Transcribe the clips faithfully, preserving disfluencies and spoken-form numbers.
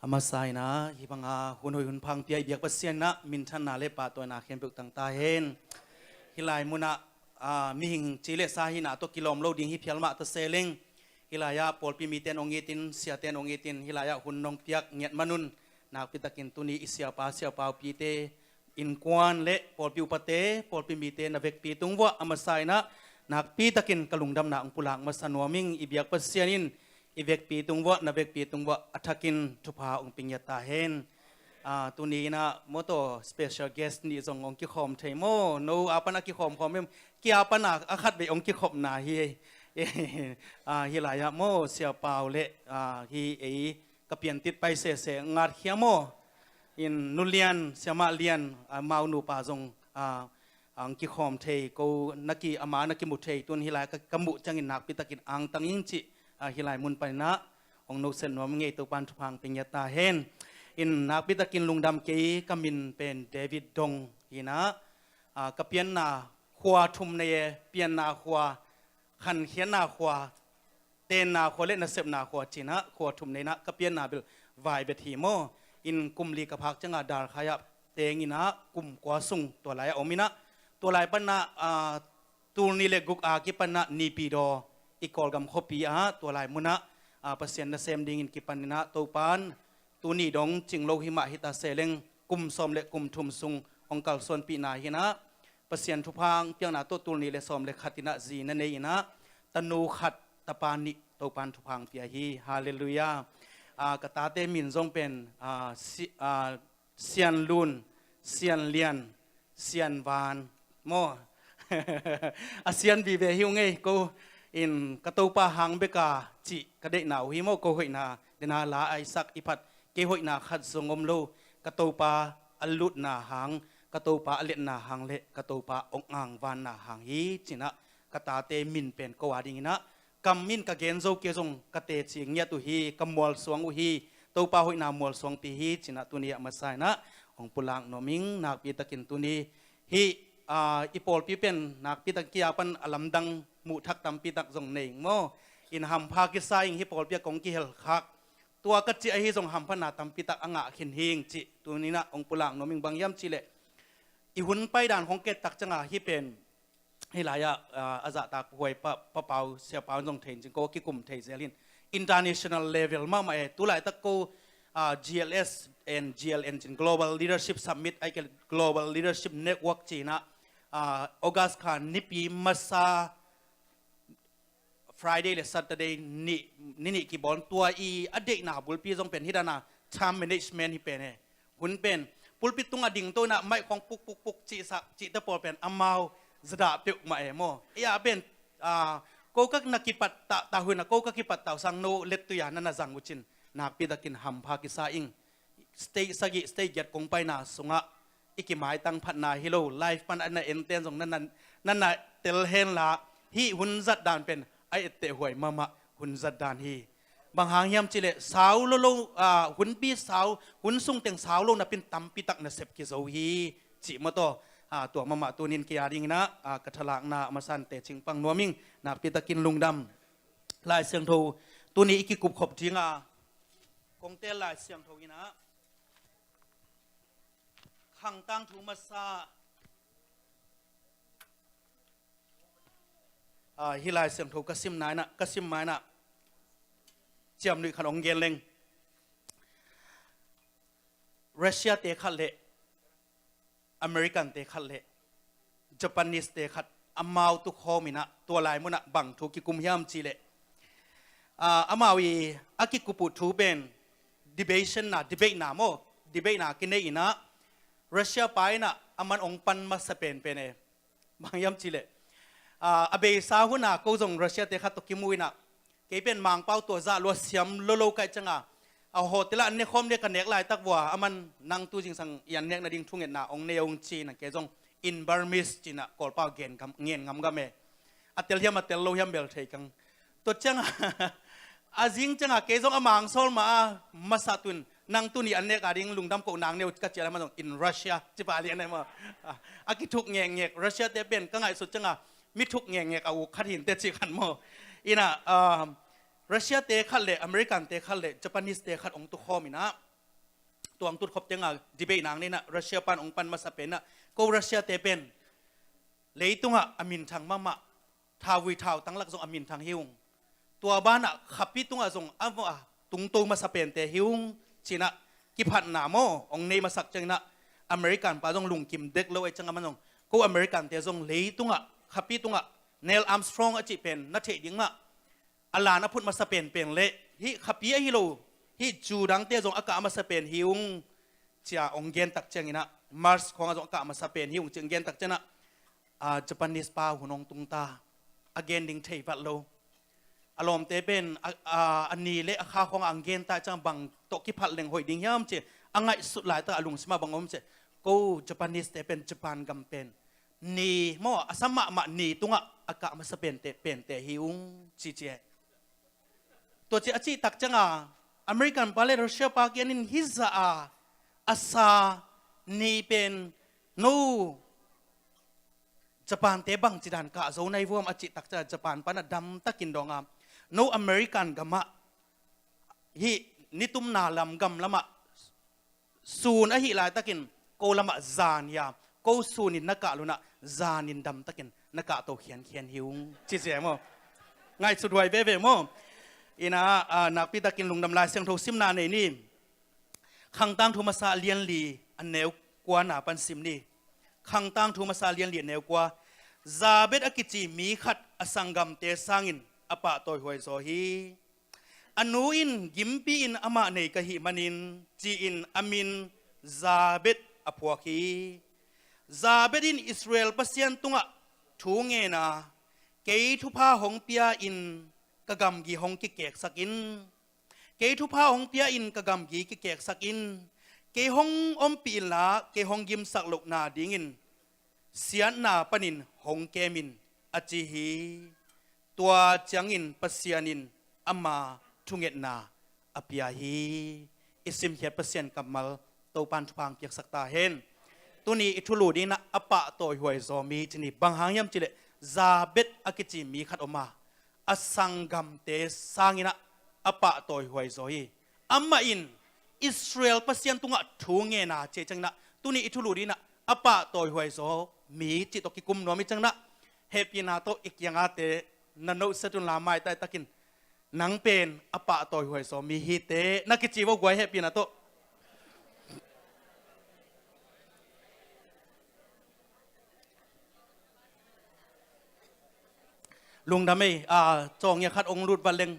A masa in ah hih banga hun hoih hun pha hong pia i biak Pasian in ah minthanna le pahtawina khempeuh tang ta hen. Hih lai munah, ah, mihing ci le sa hihna tawh kilawm lo ding hi phial mah ta se leng, hih lai-ah pawlpi mite in hong itin, siate in hong itin, hih lai-ah hun nong piak ngiat manun, nakpitakin tuni i siapa, siapaupite, innkuan le pawlpi upate, pawlpi mite na vekpi tung vuah a masa in ah nakpitakin ka lungdamna hong pulak masa nuam ing. I biak Pasian in i vekpi tung vuah, na vekpi tung vuah a thakin thupha hong pia ngiat ta hen. Ah, tuni in ah mawtaw special guest nih zong hong kikhawm thei maw? No a pan a kikhawm khawm em? Kei a pan a, a khat vei hong kikhopna hi. Ah, hih lai-ah maw, Sia Pau le, ah, hih ei ka piantit pai sese Ngat Khia maw? In Nu Lian, Siamah Lian, ah, amau nupa zong, ah, hong kikhawm thei, ko na ki, ama na kimu thei, tun hih lai ka, ka muh ciangin nakpitakin angtang ing cih, ah, hih lai mun panin ah hong nusiat nuam ing ei. Topa'n thupha hong pia ngiat ta hen. In nakpitakin lungdam kei, ka min pen David Dong hi in ah, ah, ka pianna khua thum nei e, pianna khua, khankhiatna khua, tenna khua le nasepna khua ci in ah khua thum nei in ah ka pianna bel Vaivet hi maw? In kum li ka phak ciangah Darkhai-ah teng in ah kum kua sung tua lai-ah om in ah, tua lai pan ah, ah, tul nih le guk a kipan ah Naypyidaw, i Kawlgam khuapi ah tua lai mun ah, ah, Pasian nasem dingin kipan in ah Topa'n tuni dong cing lo hi mah hi ta se leng kum sawm le kum thum sung hong kalsuanpihna hi in ah, Pasian thupha hong piakna tawh tul nih le sawm le khat in ah zi na nei in ah tanu khat, tapa nih Topa'n thupha hong pia hi. Halleluiah. Ah, ka tate min zong pen, ah, si, ah, Sian Lun, Sian Lian, Sian Van maw? A sian vive hi ung ei, ko in ka Topa hang bek a cih ka deihna uh hi maw? Ko hoihna, dena la a i sak i phat, kei hoihna khat zong om lo, ka Topa a lutna hang, ka Topa a letna hang le ka Topa hong angvanna hang hi ci in ah ka tate min pen ko a ding in ah kam in ka gen zo kei zong ka teci ngiat uh hi, ka mualsuang uh hi, Topa hoihna mualsuangpi hi ci in ah tuni a masa in ah hong pulak nuam ing. Nakpitakin tuni hih, ah, i pawlpi pen nakpitakin kei a pan a lamdang muhthak tampitak zong nei ing maw? In hampha kisa ing, hih pawlpi ah kong kihelkhak tua ka cih ahi zong hamphatna tampitak a ngah khin hi ing cih tuni in ah hong pulak nuam ing. Bang hiam cih leh i hun paidan hong ket tak ciangah hih pen hih lai-ah, ah, a zahtak huai pa, Pa Pau, Sia Pau in zong thei in cin ko a kikum thei zel hi in. International level mahmah e, tu laitak ko, ah, G L S and G L N cin Global Leadership Summit, ahih kei leh Global Leadership Network ci in ah, ah, August kha nipi masa Friday le Saturday ni, ni nih kibawl, tua i a deihna bulpi zong pen hih dan a time management hi pen e. Hun pen pulpit tungah ding to in ah mic khawng puk puk puk cihsak cihte pawl pen amau zadah peuhmah e maw? Ei a pen, ah, ko ka na kipat tah, tah hun ah ko ka kipat tah uh sang no lettui a na na zang uh cin nakpitakin hampha kisa ing. Stage sagih, stage giat kong paina sungah i kimaitang phatna hi lo, live pan a na enten zong na na, na na tel hen la, hih hun zat dan pen a etteh huai mahmah hun zat dan hi. Bang hang hiam cih leh sau lo lo, ah, hunpi sau, hun sung teng sau lo napi in tampitak nasep kizo hi cih mawtaw, ah, tua mahmah tuni in kei a ding in ah, ah, ka thalakna a masa in teci pang nuam ing. Nakpitakin lungdam. Lai Siangtho tuni i kikup khop ding a kong tel Lai Siangtho in ah Khang Tangthu masa, ah, hih Lai Siangtho ka simna in ah, ka sim ma in ah ciamnuih khat hong gen leng. Russia-te khat le American-te khat le Japanese-te khat amau tukhawm in ah tua lai munah bang thu kikum hiam cih leh, ah, amau i a kikup uh thu pen debate na, debate na maw, debate na kinei in ah Russia pa in ah aman hong pan masa penpen e. Bang hiam cih leh, ah, a beisa hun a ko zong Russia-te khat tawh kimu in ah kei pen Mangpau tua zah lua siam lo lo ka hih ciangin a hotel ah an nekhawm ding ka nek laitak vua, aman nang tu zingsang i an nek nading thungetna hong nei ung ci-in ah kei zong in Burmese ci-in ah Kawlpau gen ngam, ngen ngamngam e. A tel hiam a tel lo hiam bel thei keng. Tua ciangin a zing ciangin kei zong a mangsawl ma a masa tun nang tuni an nek a ding lungdam koh nang neu ka ci-in amah zong in Russia ci pah lian e maw. A kithuk ngekngek Russia-te pen ka ngaihsut ciangin mi thuk ngekngek a uk khat hi inteh cih khat maw. In ah, um, Russia-te khat le American-te khat le Japanese-te khat hong tukhawm in ah Tuang tut khop tenga debate nang nei na Russia pan ong pan masa pen na, ko Russia te pen leitungah a minthang mahmah, thauvui thau tanglak zong a minthang hi ung. Tua banah khapi tungah zong a, a tungto masa pente hi ung, cinah kiphatna maw ong nei masak cianginah American pa zong lungkim dek lo ei ciang a man zong, ko American te zong leitungah khapi tungah Neil Armstrong a cih pen na theih ding mah, a lan a phut masa penpen le hih khapi ahi lo, hih cu dangte zong a kah masa pen hi ung, cia ong gen tak cianginah Mars khawngah zong a kah masa pen hi ung, ci ong gen tak cianah, a, Japanese pa hun ong tungta, a gen ding thei vat lo. A lawmte pen a, a, a ni le a kha khawngah ang gen ta ciang bang tawh kiphat leng hoih ding hiam ci a ngaihsut laitak a lungsimah bang om ci, ko Japanese te pen Japan gam pen ni maw, a sa mahmah ni tungah a kah masa pente, pente hi ung ci ci e. Tua ci a cih tak cianga American pa le Russia pa kianin hizah a a sa ni pen no Japan te bangci dan kah zo nai vuam a cih tak cianga Japan pana damtakin dawnga no American gamah hih nitumna lam gam lamah sun ahi laitakin ko lamah zan hia, ko sunin na kah lunah zanin damtakin na kahto khiankhian hi ung ci cia maw? Ngaihsut huai veve maw? Ina, a, nakpitakin lungdam Lai Siangtho simna nei ni. Khangtang thu masa lianli a neu kuana pan sim ni. Khangtang thu masa lianli a neu kua. Zabet a kici mi khat a sanggamte sangin a pahtawihuai zaw hi. A nu in gimpi in amah nei ka hih manin ci-in a min Zabet a phuak hi. Zabet in Israel Pasian tungah thu ngena, kei thupha hong pia in ka gamgi hong kikeksak in. Kei thupha hong pia in ka gamgi kikeksak in. Kei hong ompih inla kei hong gimsak lohna dingin siatna panin hong kem in a ci hi. Tua ciangin Pasian in ama thungetna a pia hi. I simkhiat Pasian kammal Topan thupha hong piaksak ta hen. Tuni i thulu dinah a pahtawihuai zaw mi ci ni. Bang hang hiam cileh Zabet a kici mi khat om a, a sanggamte sanginah a pahtawihuai zaw hi. Amah in Israel Pasian tungah thu ngena ci cianginah tuni i thulu dinah a pahtawihuai zaw mi cih tawh kikum nuam hi cianginah hehpihna tawh i kiangate na nohset unla maitai takin nang pen a pahtawihuai zaw mi hi teh na kici vo guai hehpihna tawh. Lungdam ei, a, cawngya khat ong lut va leng.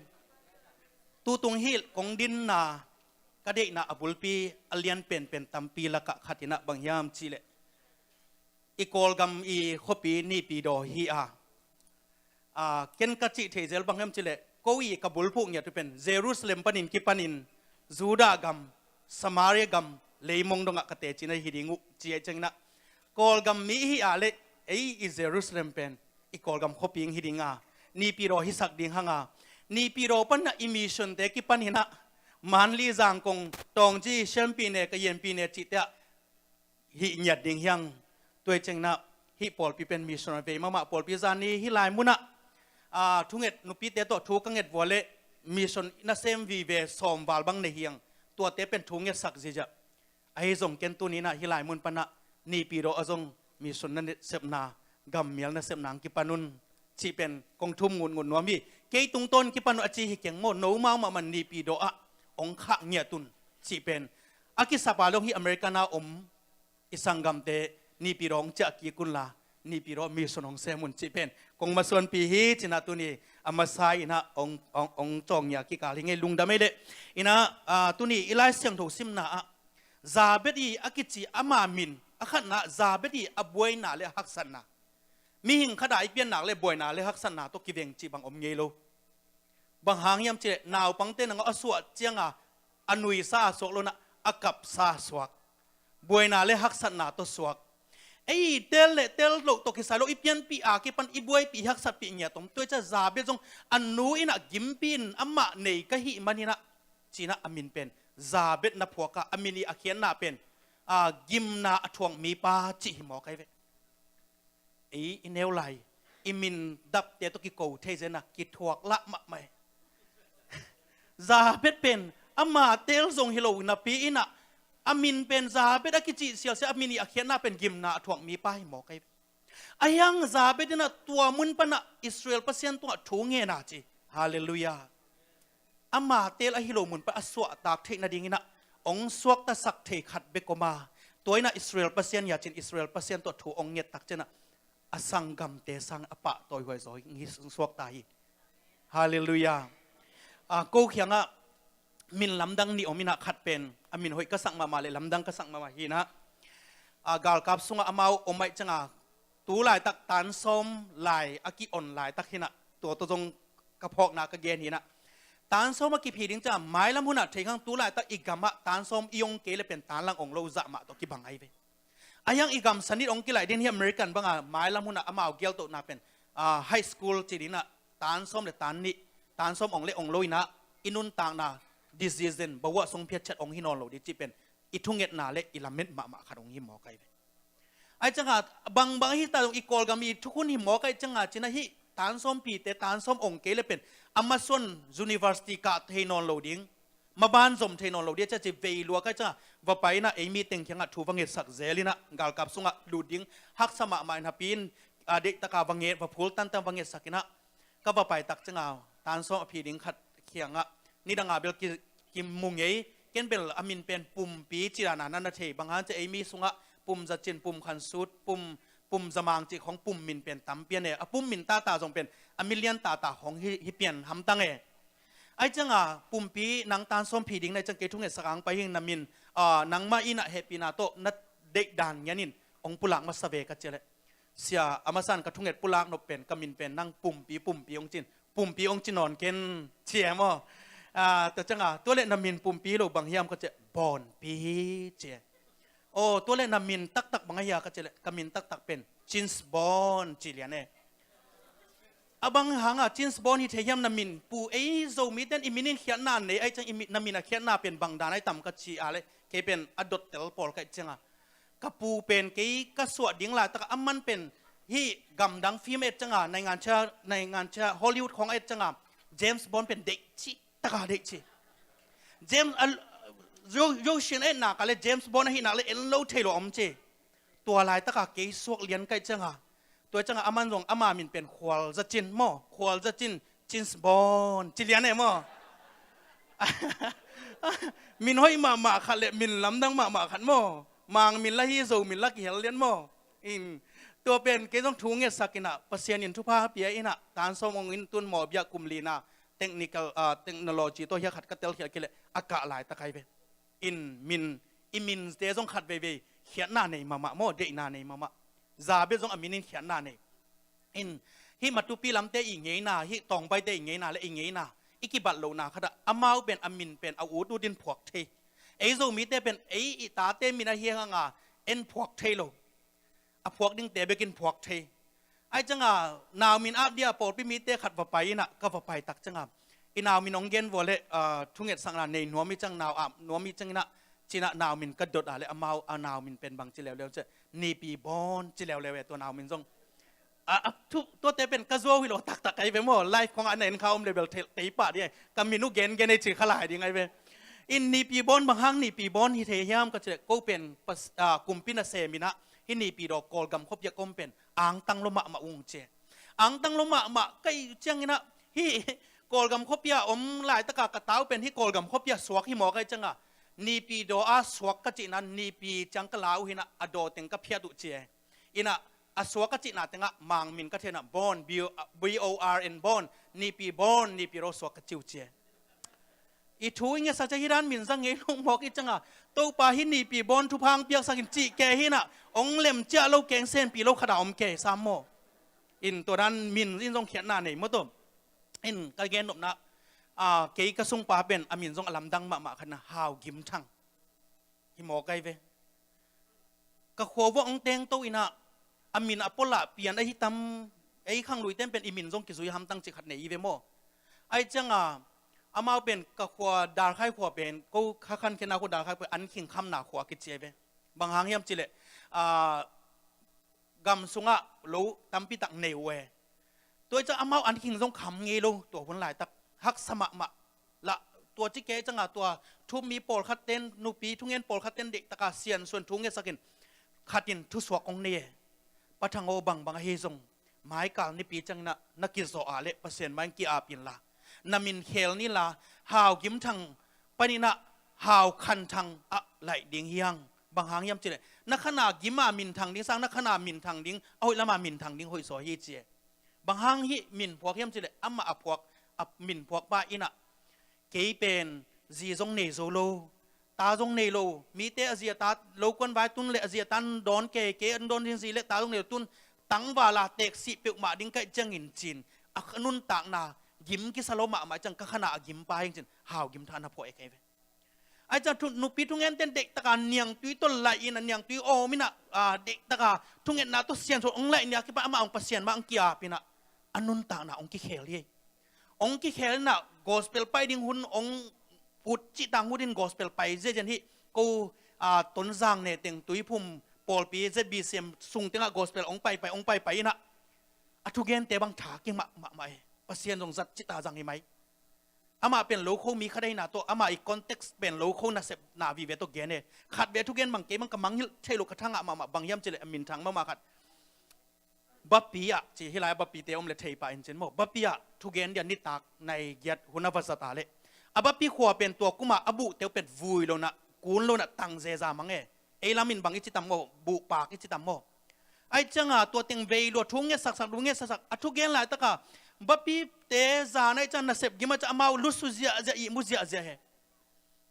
Tutung hih kong dinna ka deihna a bulpi a lian penpen tampi lakah khat inah bang hiam cihleh i Kawlgam i khuapi Nipidaw hi a, a, ken ka cih thei zel bang hiam cileh ko i ka bulphuh ngiat uh pen Jerusalem panin kipanin Judah gam, Samaria gam, leimong dongah ka tecina hi ding uh ci a cianginah Kawlgam mi hi a le ei i Jerusalem pen i Kawlgam khuapi hi dinga Nipidaw hisak ding hanga Nipidaw panah i missionte kipan hinah Manli, Zangkong, Tawngci, Sianpi ne, Kayenpi ne cihte ah hih ngiat ding hiang. Tuai cianginah hih pawlpi pen mission a vei mahmah pawlpi zani hih lai munah, a, thunget nupite tawh thu ka nget vua le mission nasem vive sawm val bang nei hiang. Tuate pen thu ngetsak zizia. Ahi zong ken tuninah hih lai mun panah Nipidaw a zong mission na sepna, gammial na sepna ang kipan un cih pen kong thum ngutngut nuam hi. Kei tungtawn kipan uh a ci hi keng maw, no mau mahmah Nipidaw ah ong khah ngiat un cih pen a kisapa dong hi American a om i sanggamte Nipidaw hong ciah kik unla Nipidaw mission hong sem un cih pen kong masuanpi hi cinah tuni a masa inah ong, ong, ong cawngya kikal hi ngei lungdam ei leh. Inah, a, tuni i Lai Siangtho simna ah Zabet i a kici ama min a khatna Zabet i a buaina le a haksatna. Mihing khata i piannak le buaina le haksatna tawh kiveng cih bang om ngei lo. Bang hang hiam cileh naupangte nangawh a suah cianga a nuisa a suak lonah a kapsa a suak. Buaina le haksatna tawh suak. Ei tel le tel loh tawh kisai lo i pianpih a kipan i buaipih i haksatpih ngiat om. Tuai ca Zabet zong a nu inah gimpi in amah nei ka hih maninah cinah a min pen Zabet na phuak a, a min i a khiatna pen, a, gimna a thuak mipa cih hi mawk ai ve. Ei i neu lai i min dapte tawh kiko thei zena kithuak lah mahmah e. Zabet pen ama tel zong hi lo napi inah A min pen Jabez a kicih sialsial, a min i a khiatna pen gimna a thuak mipa hi mawk ahi ve. Ahi hang Jabez in ah tua mun pan ah Israel Pasian tungah thu ngen a ci. Halleluiah. Ama teel ahi lo mun pan a suahtak theih nadingin ah hong suaktasak thei khat bek om a, tua in ah Israel Pasian hi a ci-in Israel Pasian tungah thu hong nget tak ciangin ah a sanggamte sang a pahtawi huai zaw hong suakta hi. Halleluiah. A, ko kiangah min lamdang nih om in ah khat pen a min hoih ka sak mahmah le lamdang ka sak mahmah hi in ah, a, galkap sungah amau om ahih ciangin tu laitak tansawm lai a ki-on laitak hi in ah, tua tawh zong ka phawkna ka gen hi in ah, tansawm a kiphi ding ciangin mailam hun ah thei hang tu laitak i gamah tansawm i ong kei le pen tanlang ong lo zah mah tawh kibang ahi ve. Ahi hang i gam sanit ong kilaih ding hi. American bangah mailam hun ah amau geltohna pen, a, high school ci ding in ah tansawm le tan nih, tansawm ong le ong lo in ah i nuntakna decision bawa song phiat ciat ong hi nawn lo ding cih pen i thungetna le i lamet mahmah khat ong hi mawk ahi ve. Ahi ciangin bangbang ahi ta zong i Kawlgam i thukhun hi mawk ahih ciangin ci-in ah hih tansawm phite tansawm ong kei le pen a masuan university kah thei nawn lo ding, maban zom thei nawn lo ding a ci a ci vei lua ka hih ciangin va pai in ah ei mi teng kiangah thu va ngetsak zel in ah galkap sungah lut ding haksa mahmah in hapi in, a, deihtak a va nget, va phul tantan va ngetsak in ah ka va pai tak ciangin tansawm a phi ding khat kiangah nidang a bel ki, kimu ngei, ken bel a min pen Pumpi ci dan a na na thei, bang hang ci ei mi sungah Pum Za Cin, Pum Khan Sut, Pum, Pum Za Mang cih khong Pum min pen tampi a ne, a Pum min tata zong pen a milian tata khong hi, hi pian hamtang e. Ahi ciangin Pumpi nang tansawm phi ding na hih ciang kei thungetsak ang pai hing, na min, a, nangmah in ah hehpihna tawh na deih dan ngianin ong pulak masa ve ka ci leh, sia, a masa in ka thunget pulak nop pen ka min pen nang Pumpi, Pumpi ong cin, Pumpi ong ci nawn ken ci e maw. A, tua ciangin tua leh na min Pumpi lo bang hiam ka ci leh Bawnpi hi ci e. Aw, tua leh na min taktak bang ahia ka ci leh ka min taktak pen Cins Bawn ci lian e. A bang hangin Cins Bawn hi thei hiam, na min pu ei Zomite in i min in khiatna nei ahih ciang i mi, na min a khiatna pen bang dan ahi tam ka ci a leh kei pen a dot tel pawl ka hih ciangin ka pu pen kei ka suah ding laitak a man pen hih gamdang film et ciangin nainganchia, nainganchia Hollywood khong et ciangin James Bond pen deih cih taka deih ci. James, a, Zo, Zo Shin et nak leh James Bond ahih nak leh en lo thei lo om ci. Tua laitaka kei suak lian ka hih ciangin, tua ciangin a man zong ama min pen Khual Za Cin maw, Khual Za Cin, Cins Bond ci lian e maw. Min hoih mahmah khat le min lamdang mahmah khat maw. Mang min la hi, Zo min la kihel lian maw. In, tua pen kei zong thu ngetsak in ah Pasian in thupha pia in ah tansawm ong in tun mawh biak kum lina technical, ah, technology tawh hiah khat ka telkhiat kei leh a kah laitak ahi ve. In min, i minte zong khat veivei khiatna nei mahmah maw, deihna nei mahmah. Jabez zong a min in khiatna nei. In, hih Matupi lamte i ngeina, hih Tawngbaite i ngeina le i ngeina i kibat lohna khatah amau pen a min pen a ut ut in phuak thei. Ei Zomite pen ei i tate min ahi hanga en phuak thei lo. A phuak dingte bekin phuak thei. Ahi cianga nau min ap dia pawlpi mite khat va pai in ah ka va pai tak cianga i nau min hong gen vua le, ah, thungetsakna nei nuam i ciang, nau ap nuam i ciang in ah ci-in ah nau min ka dot a le amau a nau min pen bang ci leuleu ci, Nipi Bawn ci leuleu e tua nau min zong. A, a, thu, tuate pen ka zuau hi lo taktak ahi ve maw, live khong a na en kha om le bel thei, tei pah ding ahi, ka min uh gengen ei ci kha lai ding ahi ve. In Nipi Bawn bang hang Nipi Bawn hi thei hiam ka ci le ko pen pas, a, kumpi nasem in ah hih Nipi daw Kawlgam khuapi ah ka om pen angtang lua mahmah ung ci. Angtang lua mahmah ka hih ciang in ah hih Kawlgam khuapi ah om laitaka ka tau pen hih Kawlgam khuapi ah suak hi mawk ahi cianga Nipi daw a suak ka cihna Nipi ciang ka la uh hi in ah a daw teng ka phiat uh ci. In ah a suak ka cihna tengah Mang min ka thei in ah Bawn, B O, B O R N Bawn, Nipi Bawn, Nipi daw suak ka ci uh ci. I thu i ngetsak ciang hih dan min za ngei lo mawk i cianga Topa hih Nipi Bawn thupha hong piaksak in cih kei hi in ah hong lem ciah lo keng senpi lo khat a om kei sam maw. In tua dan min in zong khiatna nei maw tua. In ka gen nopna, a, kei ka sungpa pen a min zong a lamdang mahmah khat na Hau Gim Thang hi mawk ahi ve. Ka khua vuah hong tengto in ah a min a pualah pian ahi tam, ei khangluite in pen i min zong kizui hamtang cih khat nei hi ve maw. Ahi cianga amau pen ka khua Dalkhai khua pen ko kha khankhiatna khua Dalkhai khua an khing khamna khua kici ahi ve. Bang hang hiam ci le, a, gam sungah lo tampi tak nei uh e. Tua hi ciang amau an khing zong kham ngei lo tua hun laitak haksa mahmah lah tua ci kei ciangah tua thummi pawlkhat ten, nupi thungen pawlkhat ten deihtaka siansuan thu ngetsakin khatin thusuak hong nei e. Pa Thang aw, bangbang ahi zong maikal nipi ciangin ah na kizawh ah leh Pasian mai-ah ki-ap inla, na min khel ni inla, Hau Gim Thang panin ah Hau Khan Thang ah laih ding hi hang. Bang hang hiam cih leh na khan a gim a minthang ding sang, na khan a minthang ding, a hoih lam a minthang ding hoih zaw hi ci e. Bang hang hih min phuak hiam cih leh amah a phuak, a min phuak pa in ah kei pen zi zong nei zo lo, ta zong nei lo, mite a zi a ta lo kuan vai tun leh a zi a ta dawn kei, kei an dawn ding zi leh ta zong nei lo, tun tangval a teeksih peuhmah ding ka hih ciangin ci-in a nuntakna gim kisa lo mahmah ciang ka khan a gim pa hi ing ci-in Hau Gim Thang a phuak e kei ve. Ahi ciang nupi thungen ten deihtaka niangtui tawh laih in ah, niangtui awm in ah, ah, deihtaka thungetna tawh siansuan hong laih ni a kipan amah hong Pasian mai-ah hong ki-ap in ah a nuntakna hong kikhel hi. Hong kikhel in ah gospel pai ding hun hong ut cih tang hun in gospel pai ziahziah hi. Ko, ah, Tonzang ne teng Tuiphum pawlpi Z B C M sung tengah gospel hong paipai, hong paipai in ah a thugente bang tha kimah mahmah e. Pasian zong zat cita zang hi mai. Amah pen lokho mi khat ahihna tawh, amah i context pen lokho nasepna vive tawh gen e. Khatvei a thugen bang kei bang ka mangngilh thei lo, ka thangah mahmah, bang hiam cih leh a minthang mahmah khat. Bapi ah ci, hih lai-ah bapite om leh thei pah in cin maw. Bapi ah thugen dia nitak nai giat hun a va zat a leh a bapi khua pen tua kumah a buhte uh pen vui lo in ah, kun lo in ah tang zeza mang e. Ei lam in bang i ci tam maw, buhpak i ci tam maw. Ahi ciangah tua teng vei lua thu ngetsaksak, thu ngetsaksak, a thugen laitakah bapite zan ahi ciang nasep gim ahi ciang amau lusu ziahziah, ihmu ziahziah hi.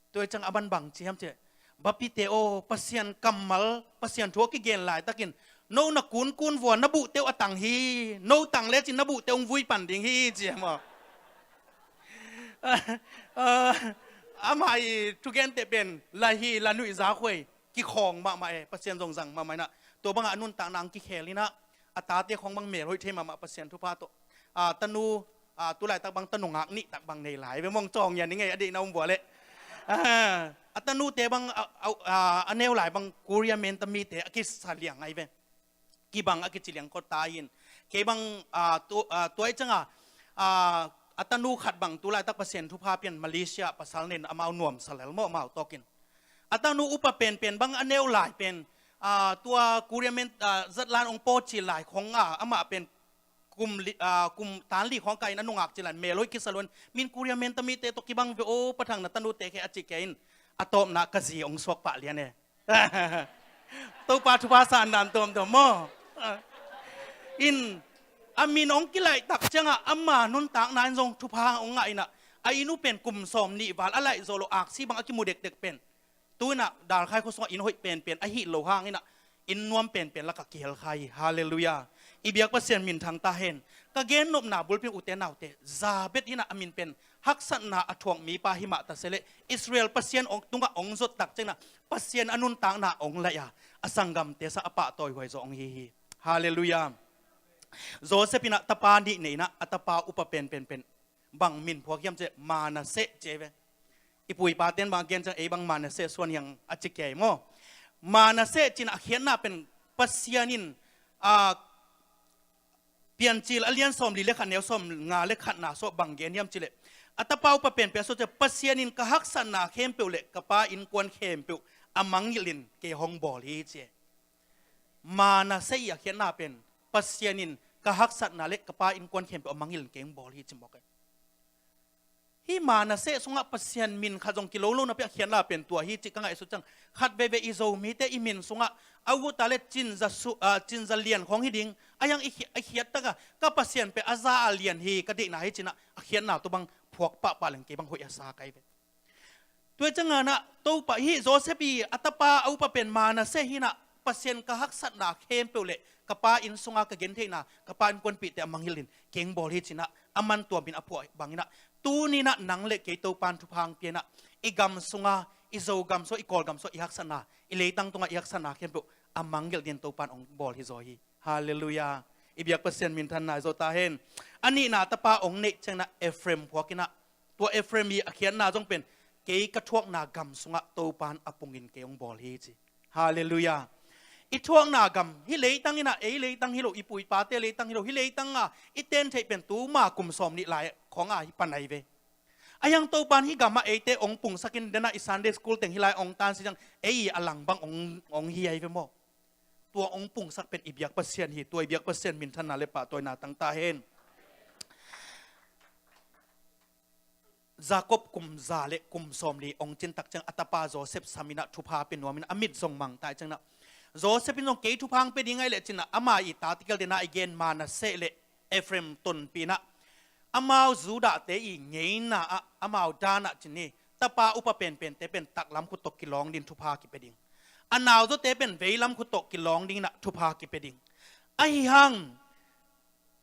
Tua ahi ciang a man bang ci hiam cih leh, bapite aw, Pasian kammal, Pasian thu a kigen laitakin no na kunkun vua, na buhte uh a tang hi, no tang lecin na buhte uh hong vui pan ding hi ci hi maw. Ah, amah i thugente pen la hi, la nuih zakhuai kikhawng mahmah e, Pasian zong zang mahmah in ah. Tua bangah a nuntakna hong kikhel in ah, a tate khawng bang mel hoih thei mahmah Pasian thupha tawh. Ah, tanu, ah, tu laitak bang tanu ngak nih tak bang nei lai ve maw, cawng ia ni ngei a deihna om vua leh. Ah, a tanute bang, ah, ah, ah, a neu lai bang Korea menta mite a kisa liang ahi ve. Kibang a kici liang kawta in. Kei bang, ah, tu, ah, tua ahi ciangah, ah, a tanu khat bang tu laitak Pasian thupha pian Malaysia pasal nei in amau nuamsa lel maw, amau tawkin. A tanu upa penpen bang a neu lai pen, ah, tua Korea men, ah, zatlan ong pawci lai khong a, amah pen kum li, ah, kum tan li khong kah in a nungak ci lai in mel hoih kisa lo in, min Korea menta mite tawh kibang ve aw, Pa Thang na tanute khe a ci kei in, a tawpna ka zi ong suak pah lian e. Topa thupha san dan tuamtuam maw. In, a min ong kilaih tak ciangah ama nuntakna in zong thupha ong ngah in ah, a inn uh pen kum sawm nih val a laih zawh lo, aksi bang a kimu dekdek pen. Tu in ah Dalkhai khua sungah inn hoih penpen ahih loh hang in ah, inn nuam penpen lakah kihel kha hi. Halleluiah. I biak Pasian minthang ta hen. Ka gennopna bulpi in ute naute, Jabez in ah a min pen haksatna a thuak mipa hi mah ta se leh, Israel Pasian ong tungah ong zot tak ciangin ah Pasian a nuntakna ong laih a, a sanggamte sang a pahtawi huai zaw ong hi hi. Halleluiah. Joseph in ah tapa nih nei in ah, a tapa upa penpen pen bang min phuak hiam cih leh Manasseh ci hi ve. I pu i pate'n bang a gen ciang ei bang Manasseh suan hi hang a ci kei maw. Manasseh ci in ah a khiatna pen Pasian in, ah, Piancil a lian sawmli le khat, neu sawmnga le khatna sungah bang gen hiam cih leh, a tapa upa penpen a suak ciang, Pasian in ka haksatna khempeuh le ka pa innkuan khempeuh a mangngilh in kei hong bawl hi ci hi. Manasseh i a khiatna pen, Pasian in ka haksatna le ka pa innkuan khempeuh a mangngilh in kei hong bawl hi ci mawk hi. Hih Manasseh sungah Pasian min khat zong kilolo napi a khiatna pen tua hi cih ka ngaihsut ciang. Khat veivei i Zomite i min sungah a ut a leh cinza su, ah, cinza lian khawng hi ding. A hiang i khi-, a khiat takah ka Pasian pen a za a lian hi, ka deihna hi ci in ah a khiatna tawh bang phuak pahpah leng kei bang hoih a sa ka hi ve. Tua ciangin ah Topa, hih Joseph i a tapa a upa pen Manasseh hi in ah, Pasian ka haksatna khempeuh le ka pa inn sunga ka gentheihna, ka pa innkuanpihte a mangngilh in kei hong bawl hi ci in ah, a man tuam in a phuah bangin ah, tuni in ah nang le kei Topa'n thupha hong pia in ah, i gam sunga, i Zogam sung, i Kawlgam sung i haksatna, i leitang tungah i haksatna khempeuh a mangngilh dingin Topa'n hong bawl hi zaw hi. Halleluiah. I biak Pasian minthanna hi zaw ta hen. A nihna tapa hong neih ciangin ah Ephraim phuak in ah, tua Ephraim i a khiatna zong pen, kei ka thuakna gam sungah Topa'n a pungin kei hong bawl hi ci. Halleluiah. I thuakna gam, hih leitang in ah, ei leitang hi lo, i pu i pate leitang hi lo, hih leitang a i ten theih pen tuma kum sawmnih lai khawng a hi pan ahi ve. A hiang Topan hih gamah eite ong pungsakin dena i Sunday school teng hih lai ong tansi ciang ei a lang bang ong, ong hi ahi ve maw? Tua ong pungsak pen i biak Pasian hi, tua i biak Pasian minthanna le pahtawina tang ta hen. Jacob kum za le kum sawmli ong cin tak ciang a tapa Joseph saminah thupha pia nuaminah a mit zong mangtai cianginah Joseph in zong kei thupha ang pia ding ahi le cinah ama i tatikel dena i gen Manasseh le Ephraim tonpinah amau Judahte i ngeina ah amau danah cin hi. Tapa upa penpente pen taklam khut tawh kilawng ding thupha kipia ding. A nauzote pen veilam khut tawh kilawng dinginah thupha kipia ding. Ahi hang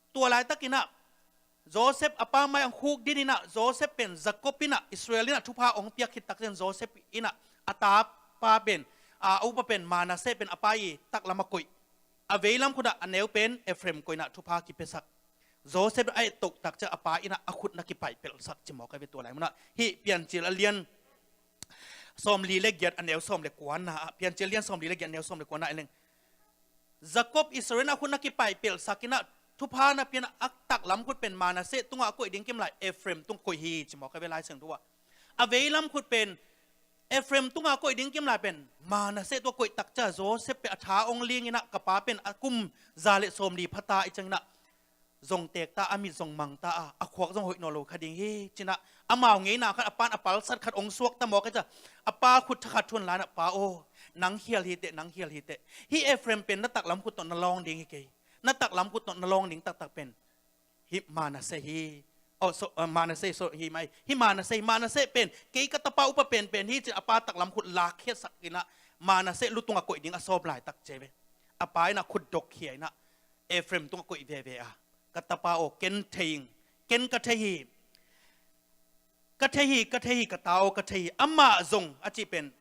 tua laitakinah Joseph a pa mai ang khuk dininah Joseph pen Jacob inah Israel inah thupha ong piak khit takcian Joseph inah a tapa pen a upa pen Manasseh pen a pa i taklam a koih a veilam khutah a neu pen Ephraim koihnah thupha kipiasak. Joseph a ettoh takcian a pa inah a khut na kipaihpelhsak cimawk ahi ve tua lai munah. Hih Piancil a lian sawmli le giat a neu sawm le kuana ah Piancil a lian sawmli le giat a neu sawm le kuana ah en leng Jacob Israel a khut na kipaihpelhsak inah thupha na pianah a taklam khut pen Manasseh tungah a koih ding kim lai Ephraim tungah koih hi cimawk ahi ve Lai Siangtho ah. A veilam khut pen Ephraim tungah a koih ding kim lai pen Manasseh tungah koih takcia Joseph pen a tha ong linginah ka pa pen a kum za le sawmli phata i cianginah zong tekta a mit zong mangta a a khuak zong hoih naw lo kha ding hi cinah amau ngeina khat a pan a palsat khat ong suakta mawk ahi cia a pa khut thakhat thun lainah pa aw nang khial hiteh nang khial hiteh. Hih Ephraim pen na taklam khut tawh na lawng ding hi kei. Na taklam khut tawh na lawng ding taktak pen hih Manasseh hi. Oh, so, uh, Manasseh so hi mai. Hih Manasseh hi. Manasseh pen kei ka tapa upa penpen hi cin a pa taklam khut lakkhiatsak inah Manasseh lu tungah koih ding a sawm laitak ci ve. A pa inah khut dokkhia inah Ephraim tungah koih veve a ka tapa aw ken thei ing. Ken ka thei hi. Ka thei hi, ka thei hi, ka ta aw ka thei hi. Amah zong a cih pen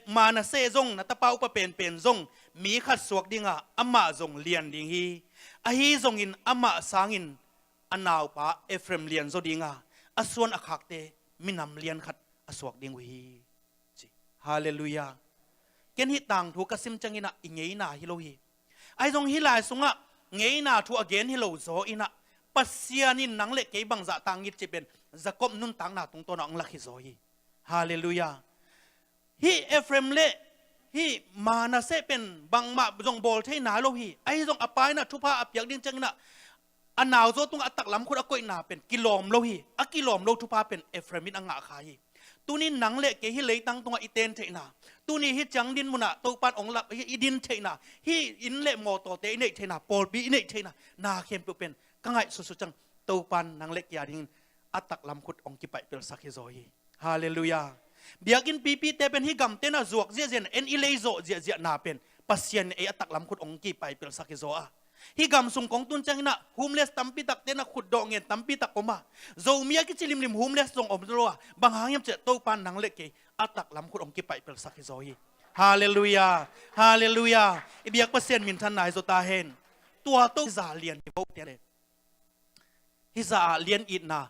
Manasseh zong na tapa upa penpen zong mi khat suak dinga amah zong lian ding hi. Ahi zongin amah sangin a naupa Ephraim lian zaw dinga a suan a khakte minam lian khat a suak ding uh hi. Halleluiah. Ken hih tangthu ka sim cianginah i ngeina hi lo hi. Ahi zong hih lai sungah ngeina thu a gen hi lo zaw inah Pasian in nang le kei bangzah tang ngit cih pen Jacob nuntakna tungtawnah ong lak hi zaw hi. Halleluiah. Hih Ephraim le hih Manasseh pen bangmah zong bawl thei nai lo hi. Ahi zong a pa inah thupha a piak ding cianginah a nauzaw tungah a taklam khut a koihna pen kilawm lo hi. A kilawm lo thupha pen Ephraim in a ngah kha hi. Tuni nang le kei hih leitang tungah i ten theihna, tuni hih ciang din munah Topan ong lak i din theihna, hih inn le mawtawte i neih theihna, pawlpi i neih theihna, na khempeuh pen ka ngaihsutsu ciang Topan nang le kei a dingin a taklam khut ong kipaihpelhsak hi zaw hi. Halleluiah. Biakinn pipite pen hih gamte na zuak ziahziah na en i leizawh ziahziahna pen Pasian in ei a taklam khut ong kipaihpelhsak hi zaw a. Hih gam sung kong tun cianginah homeless tampi takte na khutdawh ngen tampi tak om a. Zomi a kici limlim homeless zong om lo a. Bang hang hiam ciah Topan nang le kei a taklam khut ong kipaihpelhsak hi zaw hi. Halleluiah. Halleluiah. I biak Pasian minthanna hi zaw ta hen. Tua to za lian hi bo te le. Hih za ah lian itna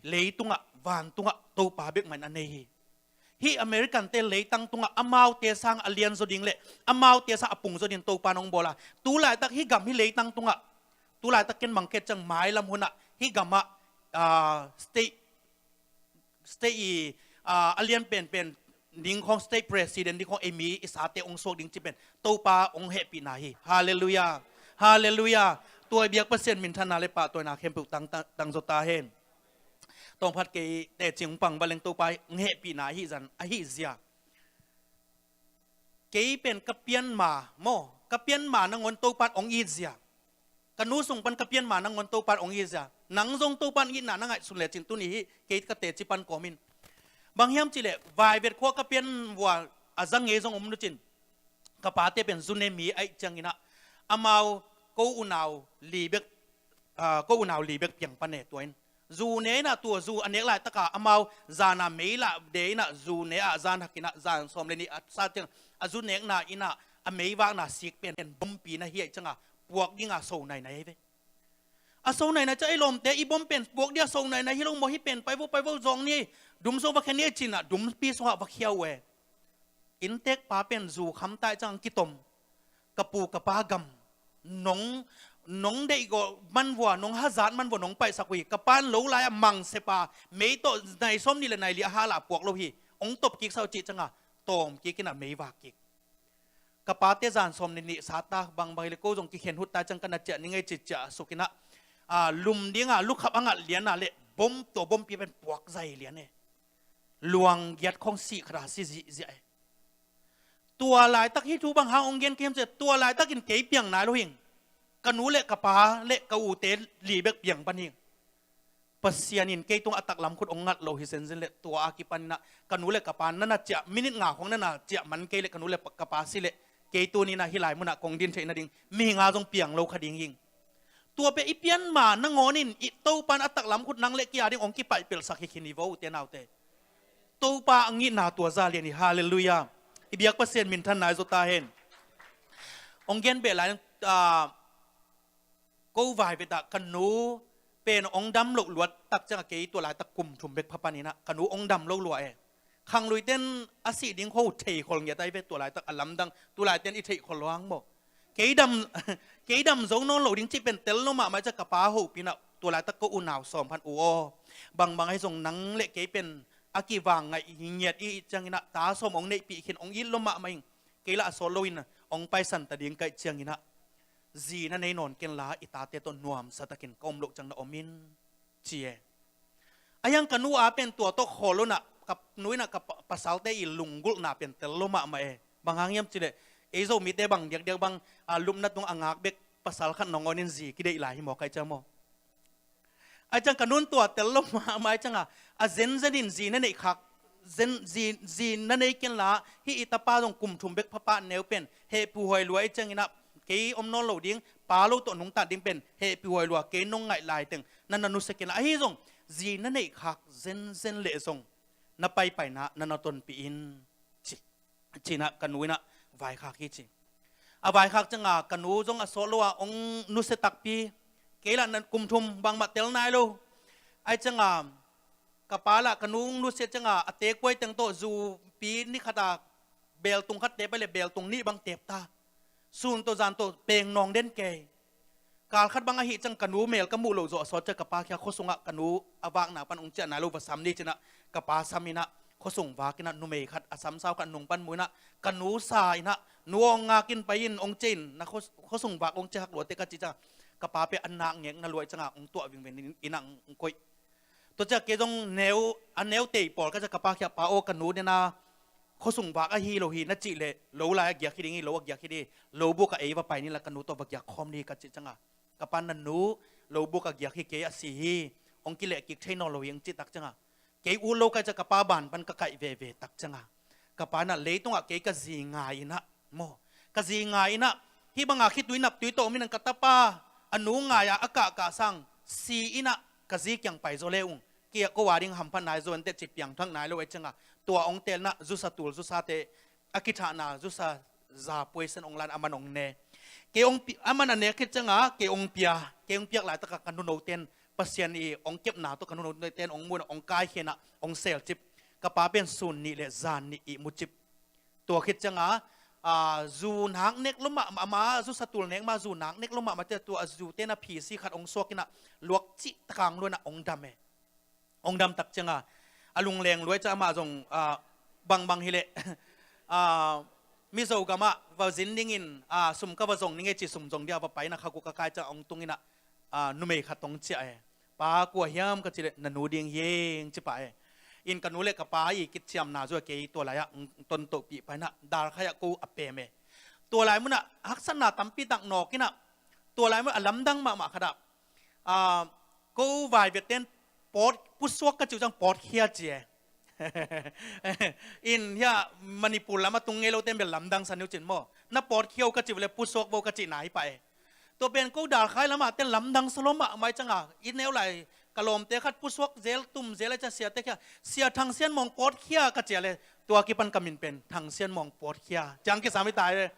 leitungah vantungah Topa bek mah in a nei hi. Hih American te leitang tungah amaute sang a lian zaw ding le amaute sang a pung zaw ding Topa nong bawl a. Tu laitak hih gam hih leitang tungah tu laitak ken mangkhet ciang mailam hunah hih gamah state state i a lian penpen ding khong state president ding khong ei mi i sate ong suak ding ci pen Topa ong hehpihna hi. Halleluiah. Halleluiah. Tua i biak Pasian minthanna le pahtawina khempeuh tang, tang, tang zaw ta hen. Tawngphat kei tecing ong pang baleng Topa ong hehpihna ahi zan ahi zia. Kei pen ka pianma maw ka pianma nangawn Topan ong it zia. Ka nu sung pan ka pianma nangawn Topan ong it zia. Nang zong Topan itna na ngaihsun lecin tuni hih kei ka teci pan kawmin. Bang hiam cihleh vaivet khua ka pian vua a za ngei zong om lucin. Ka pate pen zu ne mi aih cianginah amau ko unau li bek ko unau li bek piang pan e tua in. Zu ne inah tua zu a nek laitaka amau zana mei lah de inah zu ne ah zan hakinah zan sawm le nih a sa ciang a zu nekna inah a meivakna sik pen bompi na hi aih cianga puak dinga so nainai ahi ve. A so nainai ciang ei lawmte i bom pen puak dinga so nainai hi lo maw hi pen pai vo pai vo zawng ni dum sung va khia ni cinah dumpi sungah va khia uh e. Inntekpa pen zu khamtai ciang kitom ka pu ka pa gam nong nong deih gawh man vua, nong hazat man vua nong paihsak uh hi. Ka pa in lo lai-ah mangsepa mei tawh nai sawm nih le nai li a hal ah puak lo hi. Hong tawp kiksak uh cih ciangah tawm kik inah mei vak kik. Ka pate zan sawm nih nih sat ta, bangbang hi le ko zong kikhen hut ta ciang ka na ciah ning ei ci ciah suk inah, a, lum dingah lukhap a ngat lianah le bom, tua bompi pen puak zai lian e. Luang giat khawng sih khat a si zihziah e. Tua laitak hih thu bang hang hong gen ka hiam cih leh, tua laitakin kei piang nai lo hing. Ka nu le ka pa le ka ute li bek piang pan hing. Pasian in kei tungah a taklam khut hong ngat lo hi zenzen le tua a kipan inah ka nu le ka pa na na ciah minit nga khawng na na ciah man kei le ka nu le ka pa si le kei tuni inah hih lai munah kong din theih nading mihing a zong piang lo kha ding hing. Tua pen i pian ma nangawn in i Topa in a taklam khut nang le kei a ding hong kipaihpelhsak hi khin hi vo ute naute. Topa a ngihna tua za lian hi. Halleluiah. I biak Pasian minthan nai zo ta hen. Hong gen beh lai, ah, ko vai vet ah ka nu pen hong dam loh luat tak ciangah kei tua laitak kum thum bek pha pan inah ka nu hong dam lo lua e. Khangluite in a sih ding khua uh thei khol ngiat ai ve, tua laitak a lamdang, tu laite in i theih khol luang maw. Kei dam, kei dam zo nawn lo ding cih pen tel lo mahmah ciah ka pa hopih inah tua laitak ko unau sawm phan uh aw. Bangbang ahi zong nang le kei pen a kivang ngaih hi ngiat i ih ciang inah ta sawm hong neihpih khin hong it lo mahmah ing. Kei lah a sawt lo in hong paisan ta ding kaih ciang inah zi na nei nawn ken la i tate tawh nuamsa takin ka om loh ciang na om in ci e. A hiang ka nu a pen tua tawh khawl lo inah ka nu inah ka pa-, pasalte i lunggulhna pen tel lo mahmah e. Bang hang hiam cih leh ei Zomite bang diakdiak bang, a, lupna tung a ngak bek pasal khat nangawn in zi kideih lai hi maw kaih ciang maw. Ai ciang ka nun tua tel lo mahmah ai ciangah a zenzen in zi na neih khak zen, zi, zi na nei ken la hih i tapa zong kum thum bek pha pah neu pen hehpih huai lua i ciang inah kei om nawn lo ding, pa lo tawh nungtat ding pen hehpih huai lua, kei nong ngaih laiteng na na nusia ken la ahi zong zi na neih khak zenzen leh zong na paipaina na na tonpih in ci. Ci inah ka nu inah vaikhak hi ci. A vaikhak ciangah ka nu zong a sawt lo a hong nusia takpi. Kei lah na kum thum bangmah tel nai lo. Ai ciangah ka pa lah ka nu hong nusia ciangah a tekuai teng tawh zupi ni khat a beltung khat tep ai le beltung nih bang tep ta. Sun tawh zan tawh peng nawng den kei. Kal khat bang ahih ciang ka nu mel ka muh loh zawh a sawt ciah ka pa khia khuasungah ka nu a vakna pan hong ciah nai lo va sam ni ci inah ka pa sam inah khuasung vak inah numei khat a samsau khat nung pan mu inah ka nu sa inah nu hong ngak in pai in hong ciah in na khuas-, khuasung vak hong ciah hak lua teh ka cih ciangah ka pa pen a nak ngek na luai ciangah hong tuah vingveng inah hong koih. Tua ciah kei zong neu, a neu tei pawl ka ciah ka pa khia pa aw ka nu dena khuasung vak ahi lo hi na cih leh lo lai a giak hi ding hi, lo a giak hi ding hi, lo buk a ei va pai ni la ka nu tawh va giak khawm ni ka cih ciangah ka pa na nu lo buk a giak hi kei a si hi, hong kileh kik thei nawn lo hi hong cih tak ciangah kei ut lo ka ciah ka pa ban pan ka kaih veve tak ciangah ka pa na leitungah kei ka zi ngai inah maw. Ka zi ngai inah hih banga khitui naptui tawh om inah ka tapa a nu ngai-a a kahkah sang si inah ka zi kiang pai zaw le ung. Kei a ko a ding hamphat nai zaw inteh ci piangthak nai lo ei ciangah tua hong telna zusa tul zusate a kithahna zusa za puaisen hong lan a man hong ne. Kei hong pi-, a man a nek khit ciangah kei hong pia, kei hong piak laitakah ka nuno ten Pasian i hong kepna tawh ka nuno ten hong mun hong kaikhen ah hong selcip. Ka pa pen sun nih le zan nih ihmu cip. Tua khit ciangah, a, zu nak nek lo mah, ama zu satul nek mah zu nak nek lo mah, mate tua a zu tena phisi khat hong suak inah luak cih takang luanah hong dam e. Hong dam tak ciangah a lungleng luai ciah amah zong, a, bangbang hileh, a, Mizo gamah va zin dingin, a, sum ka va zong ning e ci sum zong dia va pai na kha guk a kai ciah hong tung inah, a, numei khat hong ciah e. Pa kua hiam ka cih leh na nu ding hieng ci pah e. In ka nu le ka pa i kiciamna zua kei tua lai-ah hong tontohpih pah inah dalkhai ah ko a pem e. Tua lai munah haksatna tampi tak nawk inah tua lai munah a lamdang mahmah khat ah, a, ko vaiviaten pawt pusuak ka cih uh ciang pawtkhia ci e. In hiah Manipur lam a tung ngei lote bel lamdang sa ni uh cin maw. Na pawtkhia uh ka cih uh le pusuak vo ka cihna hi pah e. Tua pen ko dalkhai lamah ten lamdang sa lo mahmah i ciangah i neu lai ka lawmte khat pusuak zel tum zel a ciah siate khia Sia Thang Sian Mawng pawtkhia ka cih a le tua kipan ka min pen Thang Sian Mawng pawtkhia ciang kisam hi ta e.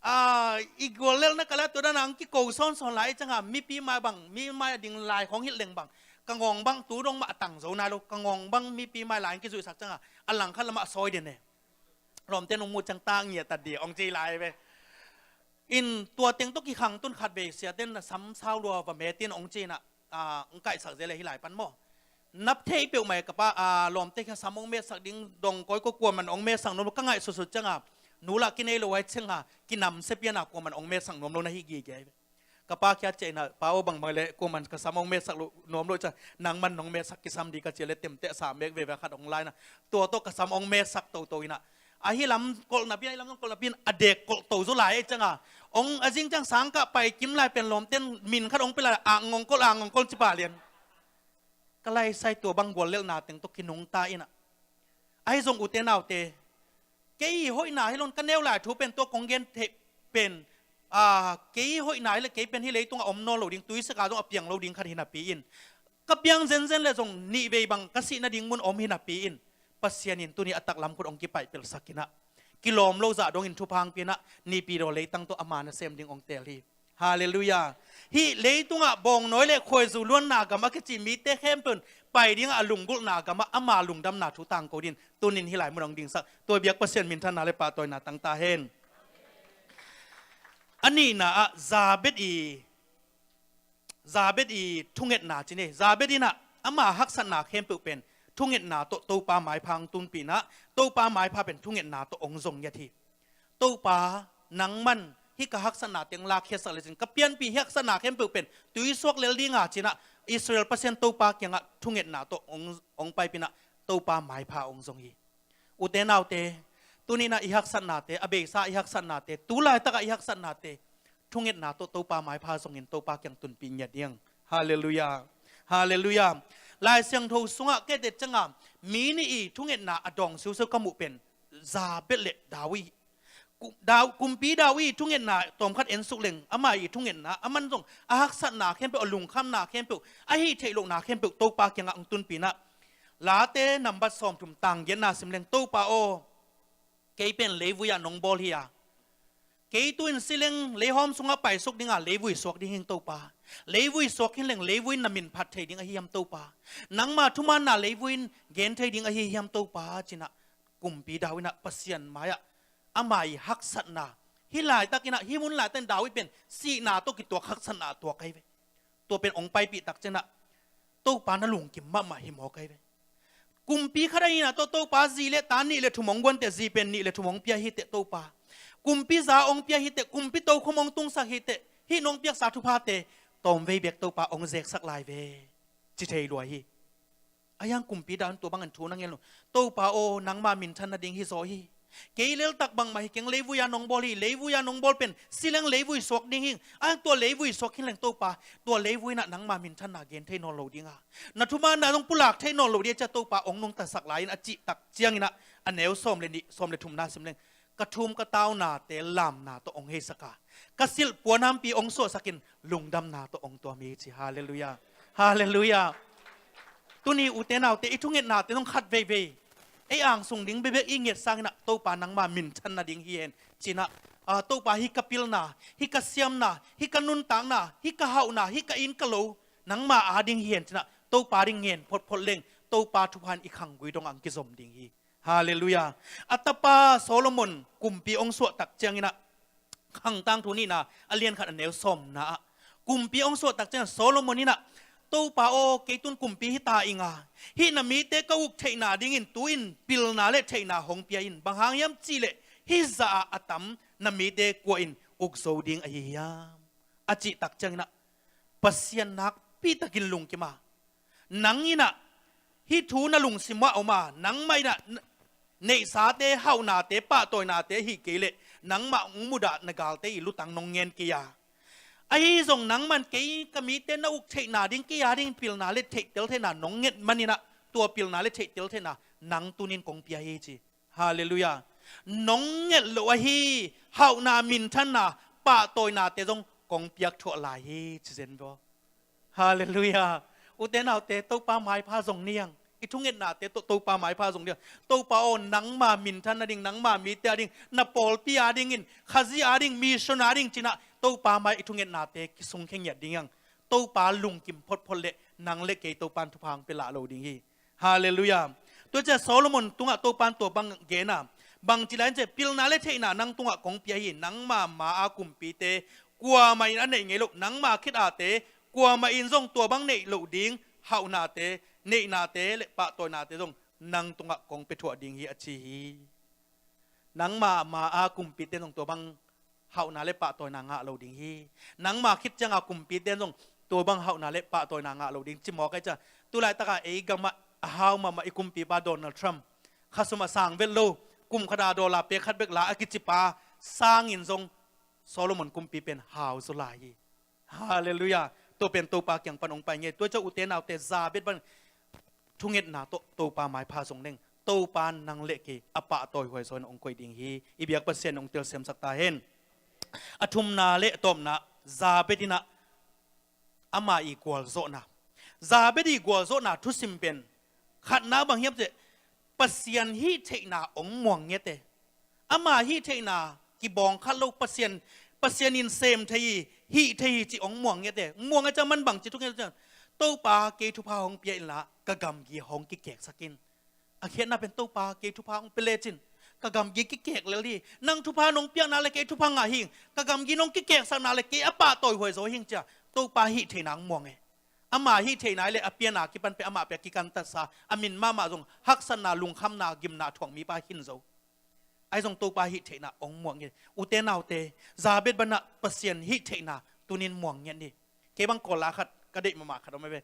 A, i guallelna ka le tua dana ang kiko sawnsawn lai i ciangah mipi mai bang, mi mai a ding lai khawng hilh leng bang ka ngawng bang tu dong mah a tang zo nai lo, ka ngawng bang mipi mai lai ang kizuihsak ciangah a langkhat lamah a sawi den e. Lawmte nong muh ciang ta ngiat ta dia hong ci lai ve. In tua teng tawh kikhang tun khat vei siate in a sam sau lua va met in hong ci-in ah, ah, hong kaihsak zel e hih lai pan maw. Na theih peuhmah e ka pa, ah, lawmte ka sam hong metsak ding dong koi ko kuaman hong metsak nuam lo ka ngaihsutsut ciang a, nu lah kinei lo ahih ciang a, kinamsia pian a kuaman hong metsak nuam lo na hi gige. Ka pa kiang ciah in ah, "Pa aw, bangbang leh kuaman ka sam hong metsak lo, nuam lo ciang, nangman nong metsak kisam ding ka ci leh," temteh sa mek veve khat hong la in ah, tua tawh ka sam hong metsak toto in ah, ahi lam kolh napi, ahi lam zong kolh napi in a dek kolh to zaw lai ahih ciang a, hong a zing ciang sangkah pai kim lai pen lawmte in min khat hong pia lai, "Ang hong kolh, ang hong kolh," ci pah lian. Ka laisai tua bang guallelhna teng tawh kinungta in ah, ahi zong ute naute, kei hoihna hi lo in ka neu lai thu pen tua kong gen theih pen, ah, kei hoihna hi leh kei pen hih leitungah om nawn lo ding, tuisak a zong a piang lo ding khat hi napi in, ka piang zenzen leh zong nih vei bang ka sih nading mun om hi napi in, Pasian in tuni a taklam khut hong kipaihpelhsak in ah, kilawm lo zah dongin thupha hong pia in ah, Naypyidaw leitang tawh ama nasem ding hong teel hi. Halleluiah. Hih leitungah bawngnawi leh khuaizu luanna gam a kici mite khempeuh in pai dingah a lunggulhna gamah ama lungdamna thu tangko dingin tunin hih lai mun hong dingsak. Tua biak Pasian minthanna leh pahtawina tang ta hen. A nihna ah Jabez i, Jabez i thungetna ci ni. Jabez in ah ama haksatna khempeuh pen thungetna tawh Topa maipha hong tunpih in ah, Topa maipha pen thungetna tawh hong zong ngiat hi. Topa, nangman hih ka haksatna teng lakkhiatsak lecin ka pianpih hih haksatna khempeuh pen tuisuak lel ding a ci-in ah Israel Pasian Topa kiangah thungetna tawh hong, hong paipih in ah Topa maipha hong zong hi. Ute naute, tuni in ah i haksatnate, a beisa i haksatnate, tu laitakah i haksatnate thungetna tawh Topa maipha zongin Topa kiang tunpih ngiat ding. Halleluiah. Halleluiah. Lai Siangtho sungah ka et ciangin mi nih i thungetna a dawng siusiu ka muh pen Jabez leh David. Ku-, Daw-, kumpi David i thungetna tawmkhat ensuk leng, ama i thungetna, aman zong a haksatna khempeuh, a lungkhamna khempeuh, a hih theih lohna khempeuh Topa kiangah hong tunpih in ah, Late nambat sawmthum tang giatna sim leng, "Topa aw, kei pen leivui ah nong bawl hi a, kei tu-in si leng leihawm sungah paisuk ding a, leivui suak ding hi ing Topa. Leivui suak hi leng leivui in na min phat thei ding ahi hiam Topa? Nangma thumaanna leivui in gen thei ding ahi hiam Topa?" ci-in ah kumpi David in ah Pasian mai-ah ama i haksatna, hih laitak in ah, hih mun laitak in David pen sihna tawh kituak haksatna a tuak ahi ve. Tua pen hong paipih tak ciangin ah, "Topa na lungkim mahmah hi mawk ahi ve. Kumpi khat ahihna tawh Topa zi leh ta nih leh thum hong guan teh, zi pen nih leh thum hong pia hi teh Topa. Kumpi za hong pia hi teh, kumpi tokhom hong tungsak hi teh, hih nong piaksa thuphate tawmvei bek Topa hong zeksak lai ve," ci thei lua hi. Ahi hang kumpi David in tua bangin thu na ngen lo. "Topa aw, nangma minthan nading hi zaw hi. Kei leltak bangmah hi keng, leivui a nong bawl hi. Leivui a nong bawl pen si leng leivui suak ding hi. Ahi hang tua leivui suak hi leng Topa, tua leivui in ah nangma minthanna gen thei nawn lo ding a, na thumaanna zong pulak thei nawn lo ding a, ci-a Topa hong nungtasak lai in," a cih tak ciangin ah, a neu sawm leh nih, sawm leh thumna sim leng, "Ka thum ka taunate lamna tawh hong heisak a, ka silh puanhampi hong suahsak in lungdamna tawh hong tuam hi," ci. Halleluiah. Halleluiah. Tuni ute naute, i thungetnate zong khat veivei ei angsung ding bekbek i nget sangin ah, "Topa, nangma minthan nading hi hen," ci-in ah, ah, "Topa, hih ka pilna, hih ka siamna, hih ka nuntakna, hih ka hauhna, hih ka inn ka lo nangma ading hi hen," ci-in ah Topa ding ngen photphot leng, Topa thupha in i khanggui dongah hong kizom ding hi. Halleluiah. A tapa Solomon kumpi hong suah tak ciangin ah, Khang Tangthu nihna a lian khat a neu sawmna ah, kumpi hong suah tak ciangin Solomon in ah, "Topa aw, kei tun kumpi hi ta ing a, hih na mite ka uk theihna dingin tu-in pilna leh theihna hong pia in. Bang hang hiam cih leh hih zah ah a tam na mite kua in uk zo ding ahi hiam?" a cih tak ciangin ah, Pasian nakpi takin lungkim a, "Nang in ah hih thu na lungsim ah om a, nangmah in ah neihsate, hauhnate, pahtawinate ahih kei leh nangmah hong mudah na galte i lutang nong ngen kei a, ahi zong nangman kei ka mite na uk theihna ding, kei ading pilna leh theihtel theihna nong nget manin ah, tua pilna leh theihtel theihna nang tunin kong pia hi," ci. Halleluiah. Nong nget loh ahi hauhna, minthanna, pahtawinate zong kong piak thuah lai hi, ci zen vaw. Halleluiah. Ute naute, Topa maipha zong ni hang. I thungetnate tawh Topa maipha zong ni hang. "Topa aw, nangma minthan nading, nangma mite ading, na pawlpi adingin, Khazih ading, mission ading," ci-in ah Topa mai i thungetnate kisungkhia ngiat ding hang. Topa lungkim photphot leh nang leh kei Topa in thupha hong pia lah lo ding hi. Halleluiah. Tua ciang Solomon tungah Topa in tua bang gen a, Bangci lai in ci leh, pilna le theihna nang tungah kong pia hi. Nangma ma-a kumpite kuamah in a neih ngei loh, nangma khit ate kuamah in zong tua bang neih loh ding hauhnate, neihnate le pahtawinate zong nang tungah kong pia thuah ding hi, a ci hi. Nangma ma-a kumpite zong tua bang hauhna le pahtawina ngah lo ding hi. Nangma khit cianga kumpite zong tua bang hauhna le pahtawina ngah lo ding, ci mawk ahi ciang. Tulaitaka ei gamah a hau mahmah i kumpipa Donald Trump, khasum a sang vet lo, kum khata dollar pek khat bek la a kicipa sangin zong Solomon kumpi pen hau zaw lai hi. Halleluiah. Tua pen Topa kiang pan hong pai ngei. Tua ciang ute naute, Jabez bang thungetna tawh Topa maipha zong leng, Topa nang le kei a pahtawi huai zaw in hong koih ding hi. I biak Pasian in hong telsiamsak ta hen. A thumna le a tawpna, Jabez in ah ama i gualzawhna. Jabez i gualzawhna thusim pen khatna bang hiam cih leh, Pasian hih theihna hong muang ngiat e. Ama hih theihna kibawng khat lo, Pasian, Pasian in sem thei hi, hih thei hi cih hong muang ngiat e. Hong muang a ciang man bangci thuk ngiat ciang, Topa kei thupha hong pia inla ka gamgi hong kikeksak in. A khiatna pen Topa kei thupha hong pia lecin ka gamgi kikek lel hi. Nang thupha nong piakna le kei thupha ngah hi. Ka gamgi nong kikeksakna le kei a pahtawi huai zaw hing cia Topa hih theihna hong muang e. Ama hih theihna le a piana kipan pen amah pia kikantatsa, a min mahmah zong haksatna, lungkhamna, gimna a thuak mipa hin zo. Ahi zong Topa hih theihna hong muang ngiat. Ute naute, Jabez bang ah Pasian hih theihna tunin muang ngiat ni. Kei bang Kawl la khat ka deih mahmah khat om e ve.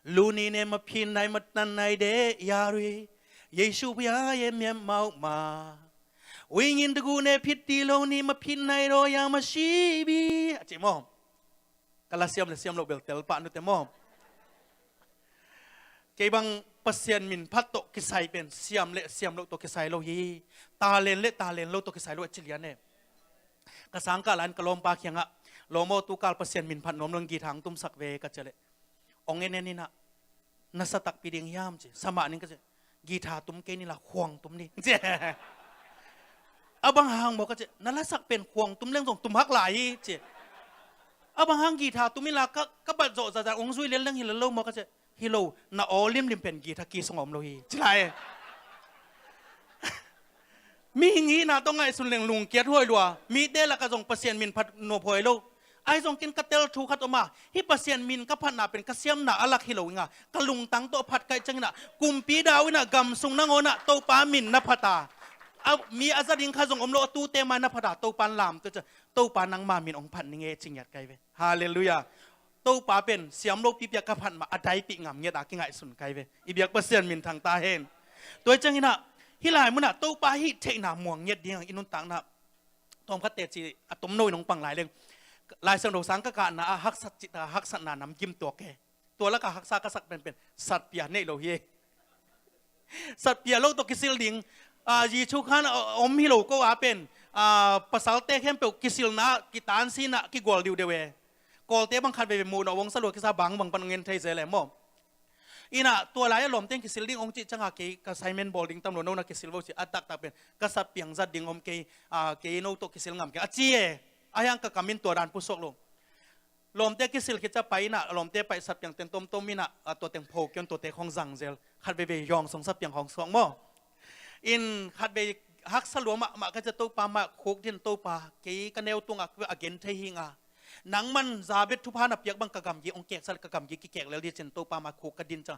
Lu ni ne ma phin nai ma tan nai de ya rui, Yesu pia ye miam mau ma. Wingin de gu ne phit ti lo ni ma phin nai ro ya ma shi bi, a ci maw. Ka la siam le siam lo bel tel pah nute maw. Kei bang Pasian min phat tawh kisai pen siam le siam lo tawh kisai lo hi. Talen le talen lo tawh kisai lo a ci lian e. Ka sangkah lai-in ka lawmpa kiangah, lawm aw, tukal Pasian min phat nuam lo in guitar hong tumsak ve, ka ci leh, hong en en in ah, na sa takpi ding hiam ci. Sa mah ning, ka ci. Guitar tum kei ni la, khuang tum ni, ci. A bang hang maw, ka ci. Na lasak pen khuang tum leng zong tum hak lai hi, ci. A bang hang guitar tum inla ka, ka bat zawh zahzah hong zui lel leng hi lel lo maw, ka ci. Hi lo, na aw limlim pen guitar key sung a om lo hi, ci lai. Mihing hihna tawh ngaihsun leng lungkiat huai lua, mite lakah zong Pasian min phat nop huai lo. Ahi zong ken ka tel thu khat om a, hih Pasian min ka phatna pen ka siamna a lak hi lo inga, ka lungtang tawh a phat ka hih ciangin ah, kumpi David in ah gam sung nangawn ah Topa min na phat a, a, mi a za ding khat zong om lo, a tute mai na phat a, Topa in lamto ciang, Topa nangma min hong phat ning e, ci ngiat ka hi ve. Halleluiah. Topa pen siam lopi pia ka phat mah a daipih ngam ngiat a kingaihsun ka hi ve. I biak Pasian min thang ta hen. Tua hi ciangin ah, hih lai munah Topa hih theihna muang ngiat ding i nuntakna, tawmkhat teci a tomno in hong pang lai leng. Lai Siangtho sang ka kahna ah haksat cih ta, haksatna namkim tuak e. Tua lakah haksa ka sak penpen satpia neih lo hi e. Satpia lo tawh kisil ding, ah, Jesuh khan, ah, om hi lo ko a pen, ah, pasalte khempeuh kisilna, kitansinna, kigual diudiu e. Kawlte bang khat veve muh nawh, vong sa lua kisa bangbang pan hong en thei zel e maw. Inah tua lai-ah lawmte in kisil ding hong cih ciangah kei ka assignment bawl ding tam lo, no na kisil vo ci. A taktak pen ka satpiang zat ding om kei, ah, kei no tawh kisil ngam kei a ci e. Ahi hang ka kam in tua dan pusuak lo. Lawmte kisil khit ciang pai inah, lawmte paisat piangte tomtom inah, a, tua teng pho kion, tuate khong zang zel. Khat veivei yawng song sa piang khong suak maw. In khat vei haksa lua mahmah ka ciang Topa mah khuk din, Topa, kei ka neu tungah a gen thei hi nga. Nangman Jabez thupha na piak bang ka gamgi hong keksak, ka gamgi kikek lel hi cin Topa mah khuk ka din ciang.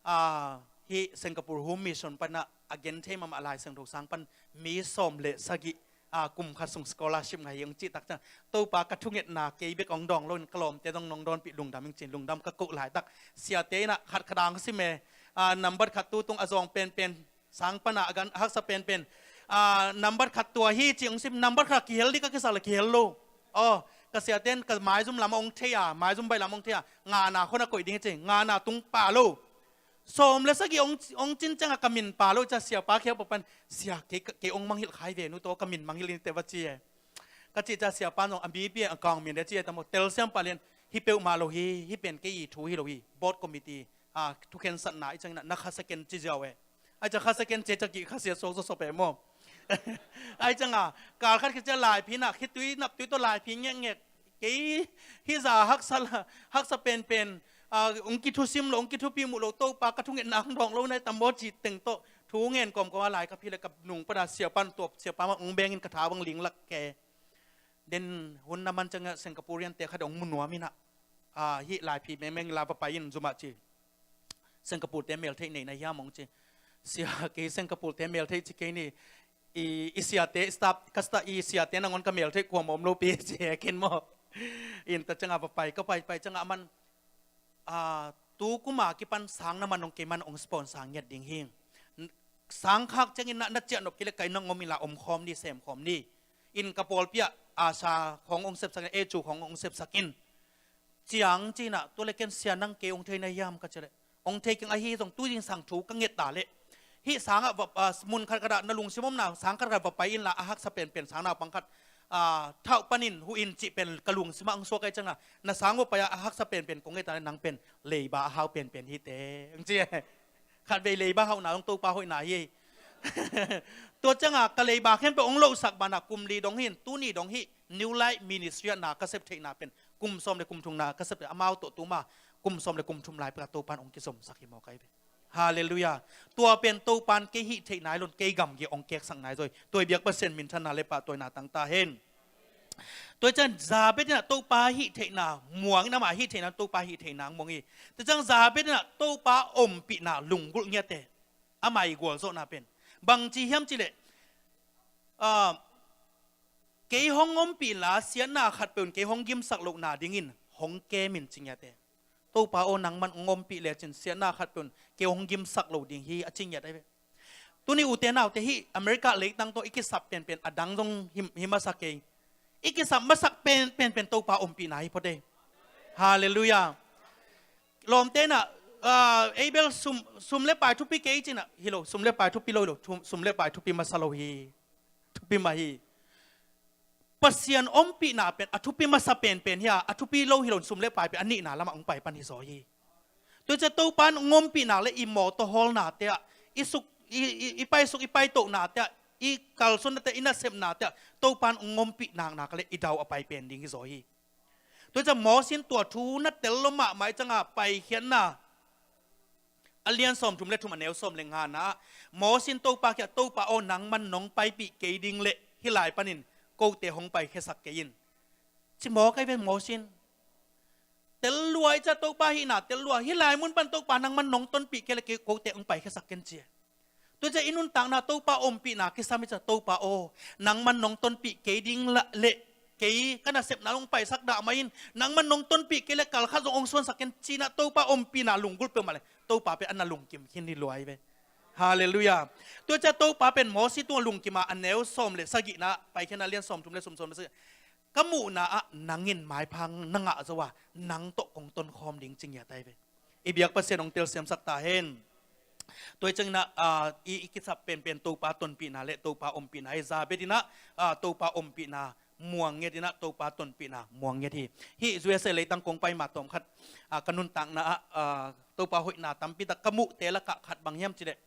Ah, hih Singapore Home Mission panah a gen thei mahmah Lai Siangtho sang pan mi sawm le sagih, ah, kum khat sung scholarship ngah hi hong cih tak ciang, Topa ka thungetna kei bek hong dawng loin ka lawmte dong nong dawnpih, lungdam ing cin lungdam ka koh laitak, siate inah khat khat ang sim e, ah, nambat khat tu tung a zawng penpen, sang panah a gan haksa penpen, ah, nambat khat tua hi ci hong sim, nambat khat kihel ding ka kisak le kihel lo. Aw, ka siate in ka maizum lam hong thei a, maizum baih lam hong thei a, ngana khon a koih ding hi ci, ngana tung pah lo. Sawm le sagih hong, hong cin ciangah ka min pah lo, cia siapa khiak pah pan, sia, kei, kei hong mangngilh kha hi ve, nu tawh ka min mangngilh in teh va ci e. Ka cih cia siapa in zong a mipi a kang min e ci e, tamo telsiam pah lian, hi peuhmah lo hi, hih pen kei i thu hi lo hi, board committee, ah, thukhensatna i ciangin ah na kha second ci ziau e. Ai ciang kha second ci ciang kikhasia suak zawsop e maw. Ai ciangah kal khat khit ciang laiphi inah khitui naptui tawh laiphi ngekngek. Kei hih zah haksa, haksa penpen, ah, hong kithusim lo, hong kithupi muh lo, Topa ka thungetna hong dawng lo nai tam maw ci teng tawh Thu ngen kawmkawm a lai ka phi le ka nung pana siapa in tuap, siapa mah hong bengin ka tha bang linglak ke. Den hun na man ciangah Singaporean te khat hong mu nuam inah, ah, hih laiphi mengmeng la va pai in zumah ci. Singapore te mel theih nei na hiam hong ci. Sia, kei Singapore te mel theih ci kei ni. I, i siate staff, ka sta, i siate nangawn ka mel theih kuam om lo pi ci he ken maw. In ta ciangah va pai, ka pai pai ciangah a man, ah, tu kuma kipan sang na man hong kei man hong sponsor ngiat ding hi. Sang khak ciangin na, na ciah nop kei le kai nang om inla om khawm ni, sem khawm ni. In ka pawlpi ah asa khawng hong sepsak in, ecu khawng hong sepsak in. Ciang cinah, tua le ken sia nang kei hong thei na hiam ka ci le. Hong thei keng ahi zong tu zingsang thu ka nget ta le. Hih sangah va, ah, mun khat khat ah na lungsim omna sang khat khat va pai inla a haksa penpen sang naupang khat, ah, thauh panin huh in cih pen ka lungsimah hong suak ai ciangah na sang va pai ah a haksa penpen kong nget ta le nang pen leiba a hau penpen hi te. Hong ci e. Khatvei leiba hauhna zong Topa hoihna hi. Tua ciangah ka leiba khempeuh hong lohsak banah kum li dong hin, tuni dong hi, New Light Ministry ah na ka sep theihna pen kum sawm le kum thumna ka sep theih, amau tawh tuma kum sawm le kum thum lai pekah Topan hong kizomsak hi maw kai ve. Halleluiah. Tua pen Topan kei hih theihna hi lon kei gamgi hong keksak nai zaw hi. Tua i biak Pasian minthanna le pahtawina tangta hen. Tua ciang Jabez inah Topa hih theihna muang in amah hih theihna Topa hih theihna muang hi. Tua ciang Jabez inah Topa ompihna lunggulh ngiate. Amah i gualzawhna pen bangci hiam cileh, ah, kei hong ompih inla siatna khatpeuh in kei hong gimsak lohna dingin hong kem in ci ngiate. Topa aw, nangman hong ompih lecin siatna khatpeuh in kei hong gimsak lo ding hi a ci ngiat ai ve. Tuni ute naute hih America leitang tawh i kisap penpen a dang zong hi, hi masa kei. I kisap masak pen, penpen Topa ompihna hi phot e. Halleluiah. Lawmte inah, ah, ei bel sum, sum le pai thupi kei cinah hi lo, sum le pai thupi lo hi lo, thum, sum le pai thupi masa lo hi. Thupi mah hi. Pasian ompihna pen a thupi masa penpen hi a, a thupi lo hi lo in sum le pai pen a nihna lamah hong pai pan hi zaw hi. Tua ciah Topan hong ompih nak le i mawtaw hawlnate ah, i suk, i, i, i paisuk, i paitohnate ah, i kalsuannate, i nasepnate ah Topan hong ompih naknak le i dau a pai pen ding hi zaw hi. Tua ciah Mawsi in tua thu na tel lo mahmah i ciangah Paikhiatna a lian sawmthum le thum a neu sawm le ngana ah Mawsi in Topa kiangah, Topa aw, nangman nong paipih kei ding leh hih lai panin kote hong paikhiasak kei in, ci mawk ai ve Mawsi in. Tel lua i ciah Topa hihna tel lua, hih lai mun pan Topa nangman nong tonpih kei leh kei kote hong paikhiasak ken ci e. Tua ciah i nuntakna Topa ompihna kisam i ciah Topa aw, nangman nong tonpih kei ding lah leh kei ka nasepna hong paisak dah mah in, nangman nong tonpih kei leh kal khat zong hong suansak ken cinah Topa ompihna lunggulh peuhmah leh Topa pen a na lungkim khin hi lua ai ve. Halleluiah. Tua ciah Topa pen Mawsi tungah lungkim a, a neu sawm le sagihna, Paikhiatna lian sawmthum le sum sawm le sagih, ka muhna ah nang in maipha na ngah zo a, nang tawh kong tonkhawm ding ci ngiat ai ve. I biak Pasian hong telsiamsak ta hen. Tua hi ciangin ah, ah, i, i kisap penpen Topa tonpihna le Topa ompihna hi. Jabez in ah, ah, Topa ompihna muang ngiat in ah, Topa tonpihna muang ngiat hi. Hih U S A leitang kong pai ma tawm khat, ah, ka nuntakna ah, ah, Topa hoihna tampi tak ka muhte lakah khat bang hiam cileh,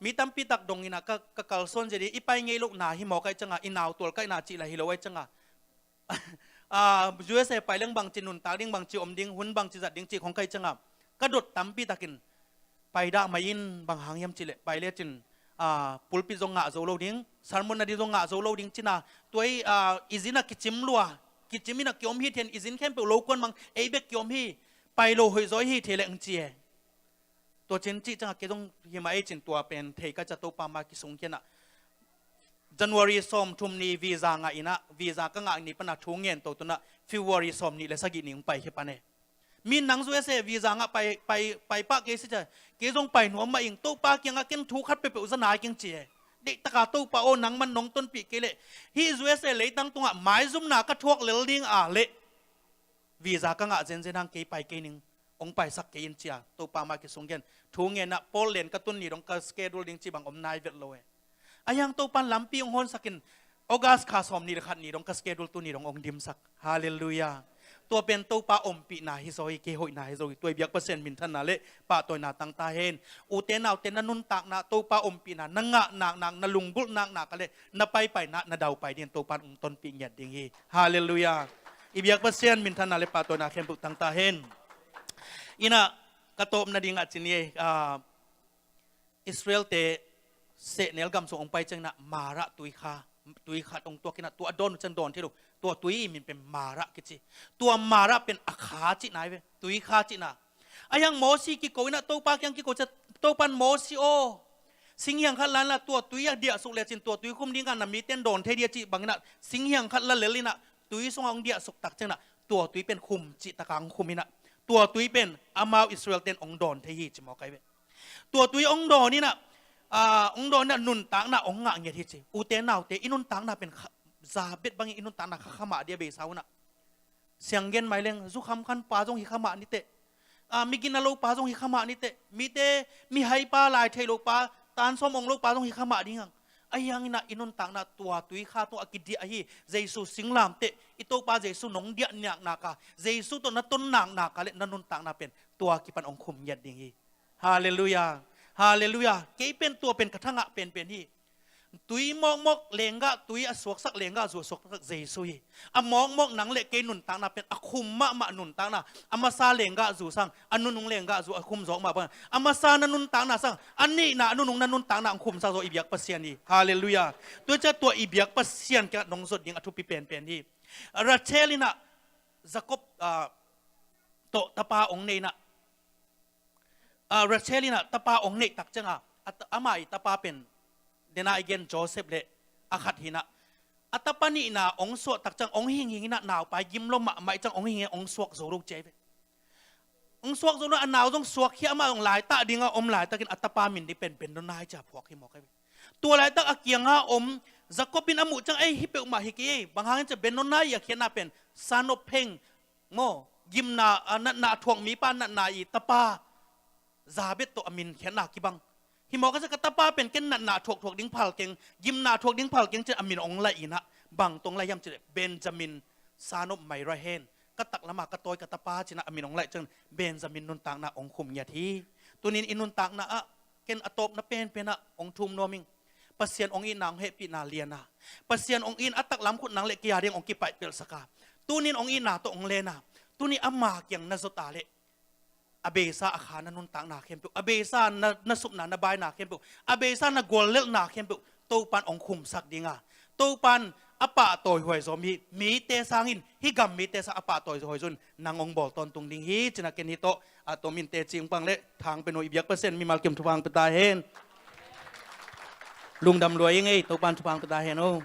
mi tampi tak dong in ah ka, ka kalsuan zia ding, i pai ngei lohna hi mawk ai ciangah, i nautual kaihna cih lah hi lo ai ciangah, ah, U S A pai leng bangci nuntak ding, bangci om ding, hun bangci zat ding cih khong kaih ciangah ka dot tampi takin, pai dah mah in, bang hang hiam cileh pai lecin, ah, pulpit zong ngah zo lo ding, sermon na ding zong ngah zo lo ding cina, tua i, ah, i zin ah kicim lua, kicim in ah kiom hi thian, i zin khempeuh lo kuan mang, ei bek kiom hi, pai lo hoih zaw hi thei leh hong ci e. Tua cin cih ciangah kei zong hi mah ei cin tua pen thei ka ciah Topa mai kisung khian ah January sawmthum ni visa ngah in ah, visa ka ngah ni pan a thu ngen to tun ah February sawmnih le sagih ni hong pai khia pan e. Mi nang U S A visa ngah pai, pai, pai pah kei si ciah, kei zong pai nuam mah ing, Topa kiangah ken thu khat peuhpeuh za nai keng ci e. Deihtak a Topa aw, nangman nong tonpih kei leh hih U S A leitang tungah maizumna ka thuak lel ding a leh visa ka ngah zenzen hang kei pai kei ning, hong paisak kei in ci a Topa mai kisung khian. Thu ngen ah Portland ka tun ni dong ka schedule ding cih bang om nai vet lo e. Ahi hang Topan lampi hong honsak in, August kha sawmnih le khat ni dong ka schedule tu ni dong hong dimsak. Halleluiah. Tua pen Topa ompihna hi zaw hi, kei hoihna hi zaw hi. Tua i biak Pasian minthanna le pahtawina tangta hen. Ute naute na nuntakna Topa ompihna na ngah naknak, na lunggulh naknak a le na paipaina na daupai dingin Topan hong tonpih ngiat ding hi. Halleluiah. I biak Pasian minthanna le pahtawina khempeuh tangta hen. In ah ka tawpna dingah cin hi, ah, Israelte sehnel gam sung hong pai cianginah Marah tuikha, tuikha hong tuakinah tua a dawn uh ciang dawn thei lo. Tua tui min pen Marah kici. Tua Marah pen a kha cihna hi ve. Tuikha cihna. A hiang Mosi kiko inah Topa kiang kiko ciah Topan Mosi aw, singhiang khat lanla tua tui a diahsuk lecin tua tui khum dinga na miten dawn thei dia cih banginah singhiang khat la lel inah tui sungah hong diahsuk tak cianginah tua tui pen khum cih taka hong khum inah tua tui pen amau Israel ten hong dawn thei hi ci mawk ahi ve. Tua tui hong dawn inah, ah, hong dawn inah nuntakna hong ngah ngiat hi ci. Ute naute i nuntakna pen kha, za bet bangin i nuntakna kha khamah dia beisa unah. Sianggen mai leng, zukham khan pa zong hi khamah niteh. Ah, migina lo pa zong hi khamah niteh. Mite, mihai pa, lai thei lo pa, tansawm ong lo pa zong hi khamah dingang. A hianginah i nuntakna tua tui kha tawh a kidiah ahi. Jesu singlamteh, i Topa Jesu nong diah niaknaka, Jesu tawh na ton naknaka le na nuntakna pen tua kipan ong khum ngiat ding hi. Halleluiah. Halleluiah. Kei pen tua pen ka thangah penpen hi. Tui mawkmawk lenggah, tui a suaksak lenggah zu a suaksak Jesu hi. A mawkmawk nang le kei nuntakna pen a khum mahmah nuntakna. A masa lenggah zu sang a nunung lenggah zu a khum zawk mah bang. A masa na nuntakna sang a nihna a nunung na nuntakna ang khumsak zawk i biak Pasian hi. Halleluiah. Tua ciah tua i biak Pasian kiangah nong zot ding a thupi penpen hi. Rachel inah Jacob, ah, tawh tapa ong nei inah, ah, Rachel inah tapa ong neih tak cianga, a ta-, amah i tapa pen dena i gen Joseph le a khat hinah, a tapa nihna ong suah tak ciang ong hinghing inah naupai gim lo mahmah i ciang ong hinghing ong suak zo lo ci ahi ve. Ong suak zo lo a nau zong suakkhia amah zong laitah dinga om laitakin a tapa min ding pen Benoni cia phuak hi mawk ahi ve. Tua laitak a kianga om Jacob in a muh ciang ei hi peuhmah hi kei ei, bang hangin cia Benoni a khiatna pen son of pain maw, gimna, a, natna a thuak mipa natna i tapa, za bet tawh a min khiatna kibang. Hi mawk a cia ka tapa pen ken natna a thuakthuak ding phal keng, gimna a thuak ding phal keng cin a min ong laih inah, bang tawh ong laih hiam cileh Benjamin, son of my right hand, ka taklama ka tawi ka tapa cinah a min ong laih ciang Benjamin nuntakna ong khum ngiat hi. Tunin i nuntakna ah ken a tawpna penpenah ong thum nuam ing. Pasian ong itna ong hehpihna liana, Pasian ong in a taklam khut nang le kei a ding ong kipaihpelhsaka, tunin ong itna tawh ong lena, tuni ama kiang na zota le a beisa a kha na nuntakna khempeuh, a beisa na, na supna na baina khempeuh, a beisa na guallelhna khempeuh Topan ong khumsak dinga, Topan a pahtawi huai zawm hi. Mite sangin, hih gam mite sang a pahtawi huai zawin nang ong bawl tawntung ding hi cinah ken hih tawh a tomin teci ung pang le thang pen uh i biak Pasian mimal kim thupha ong pia ta hen. Lungdam lua ing ei, Topan thupha ong pia ta hen o.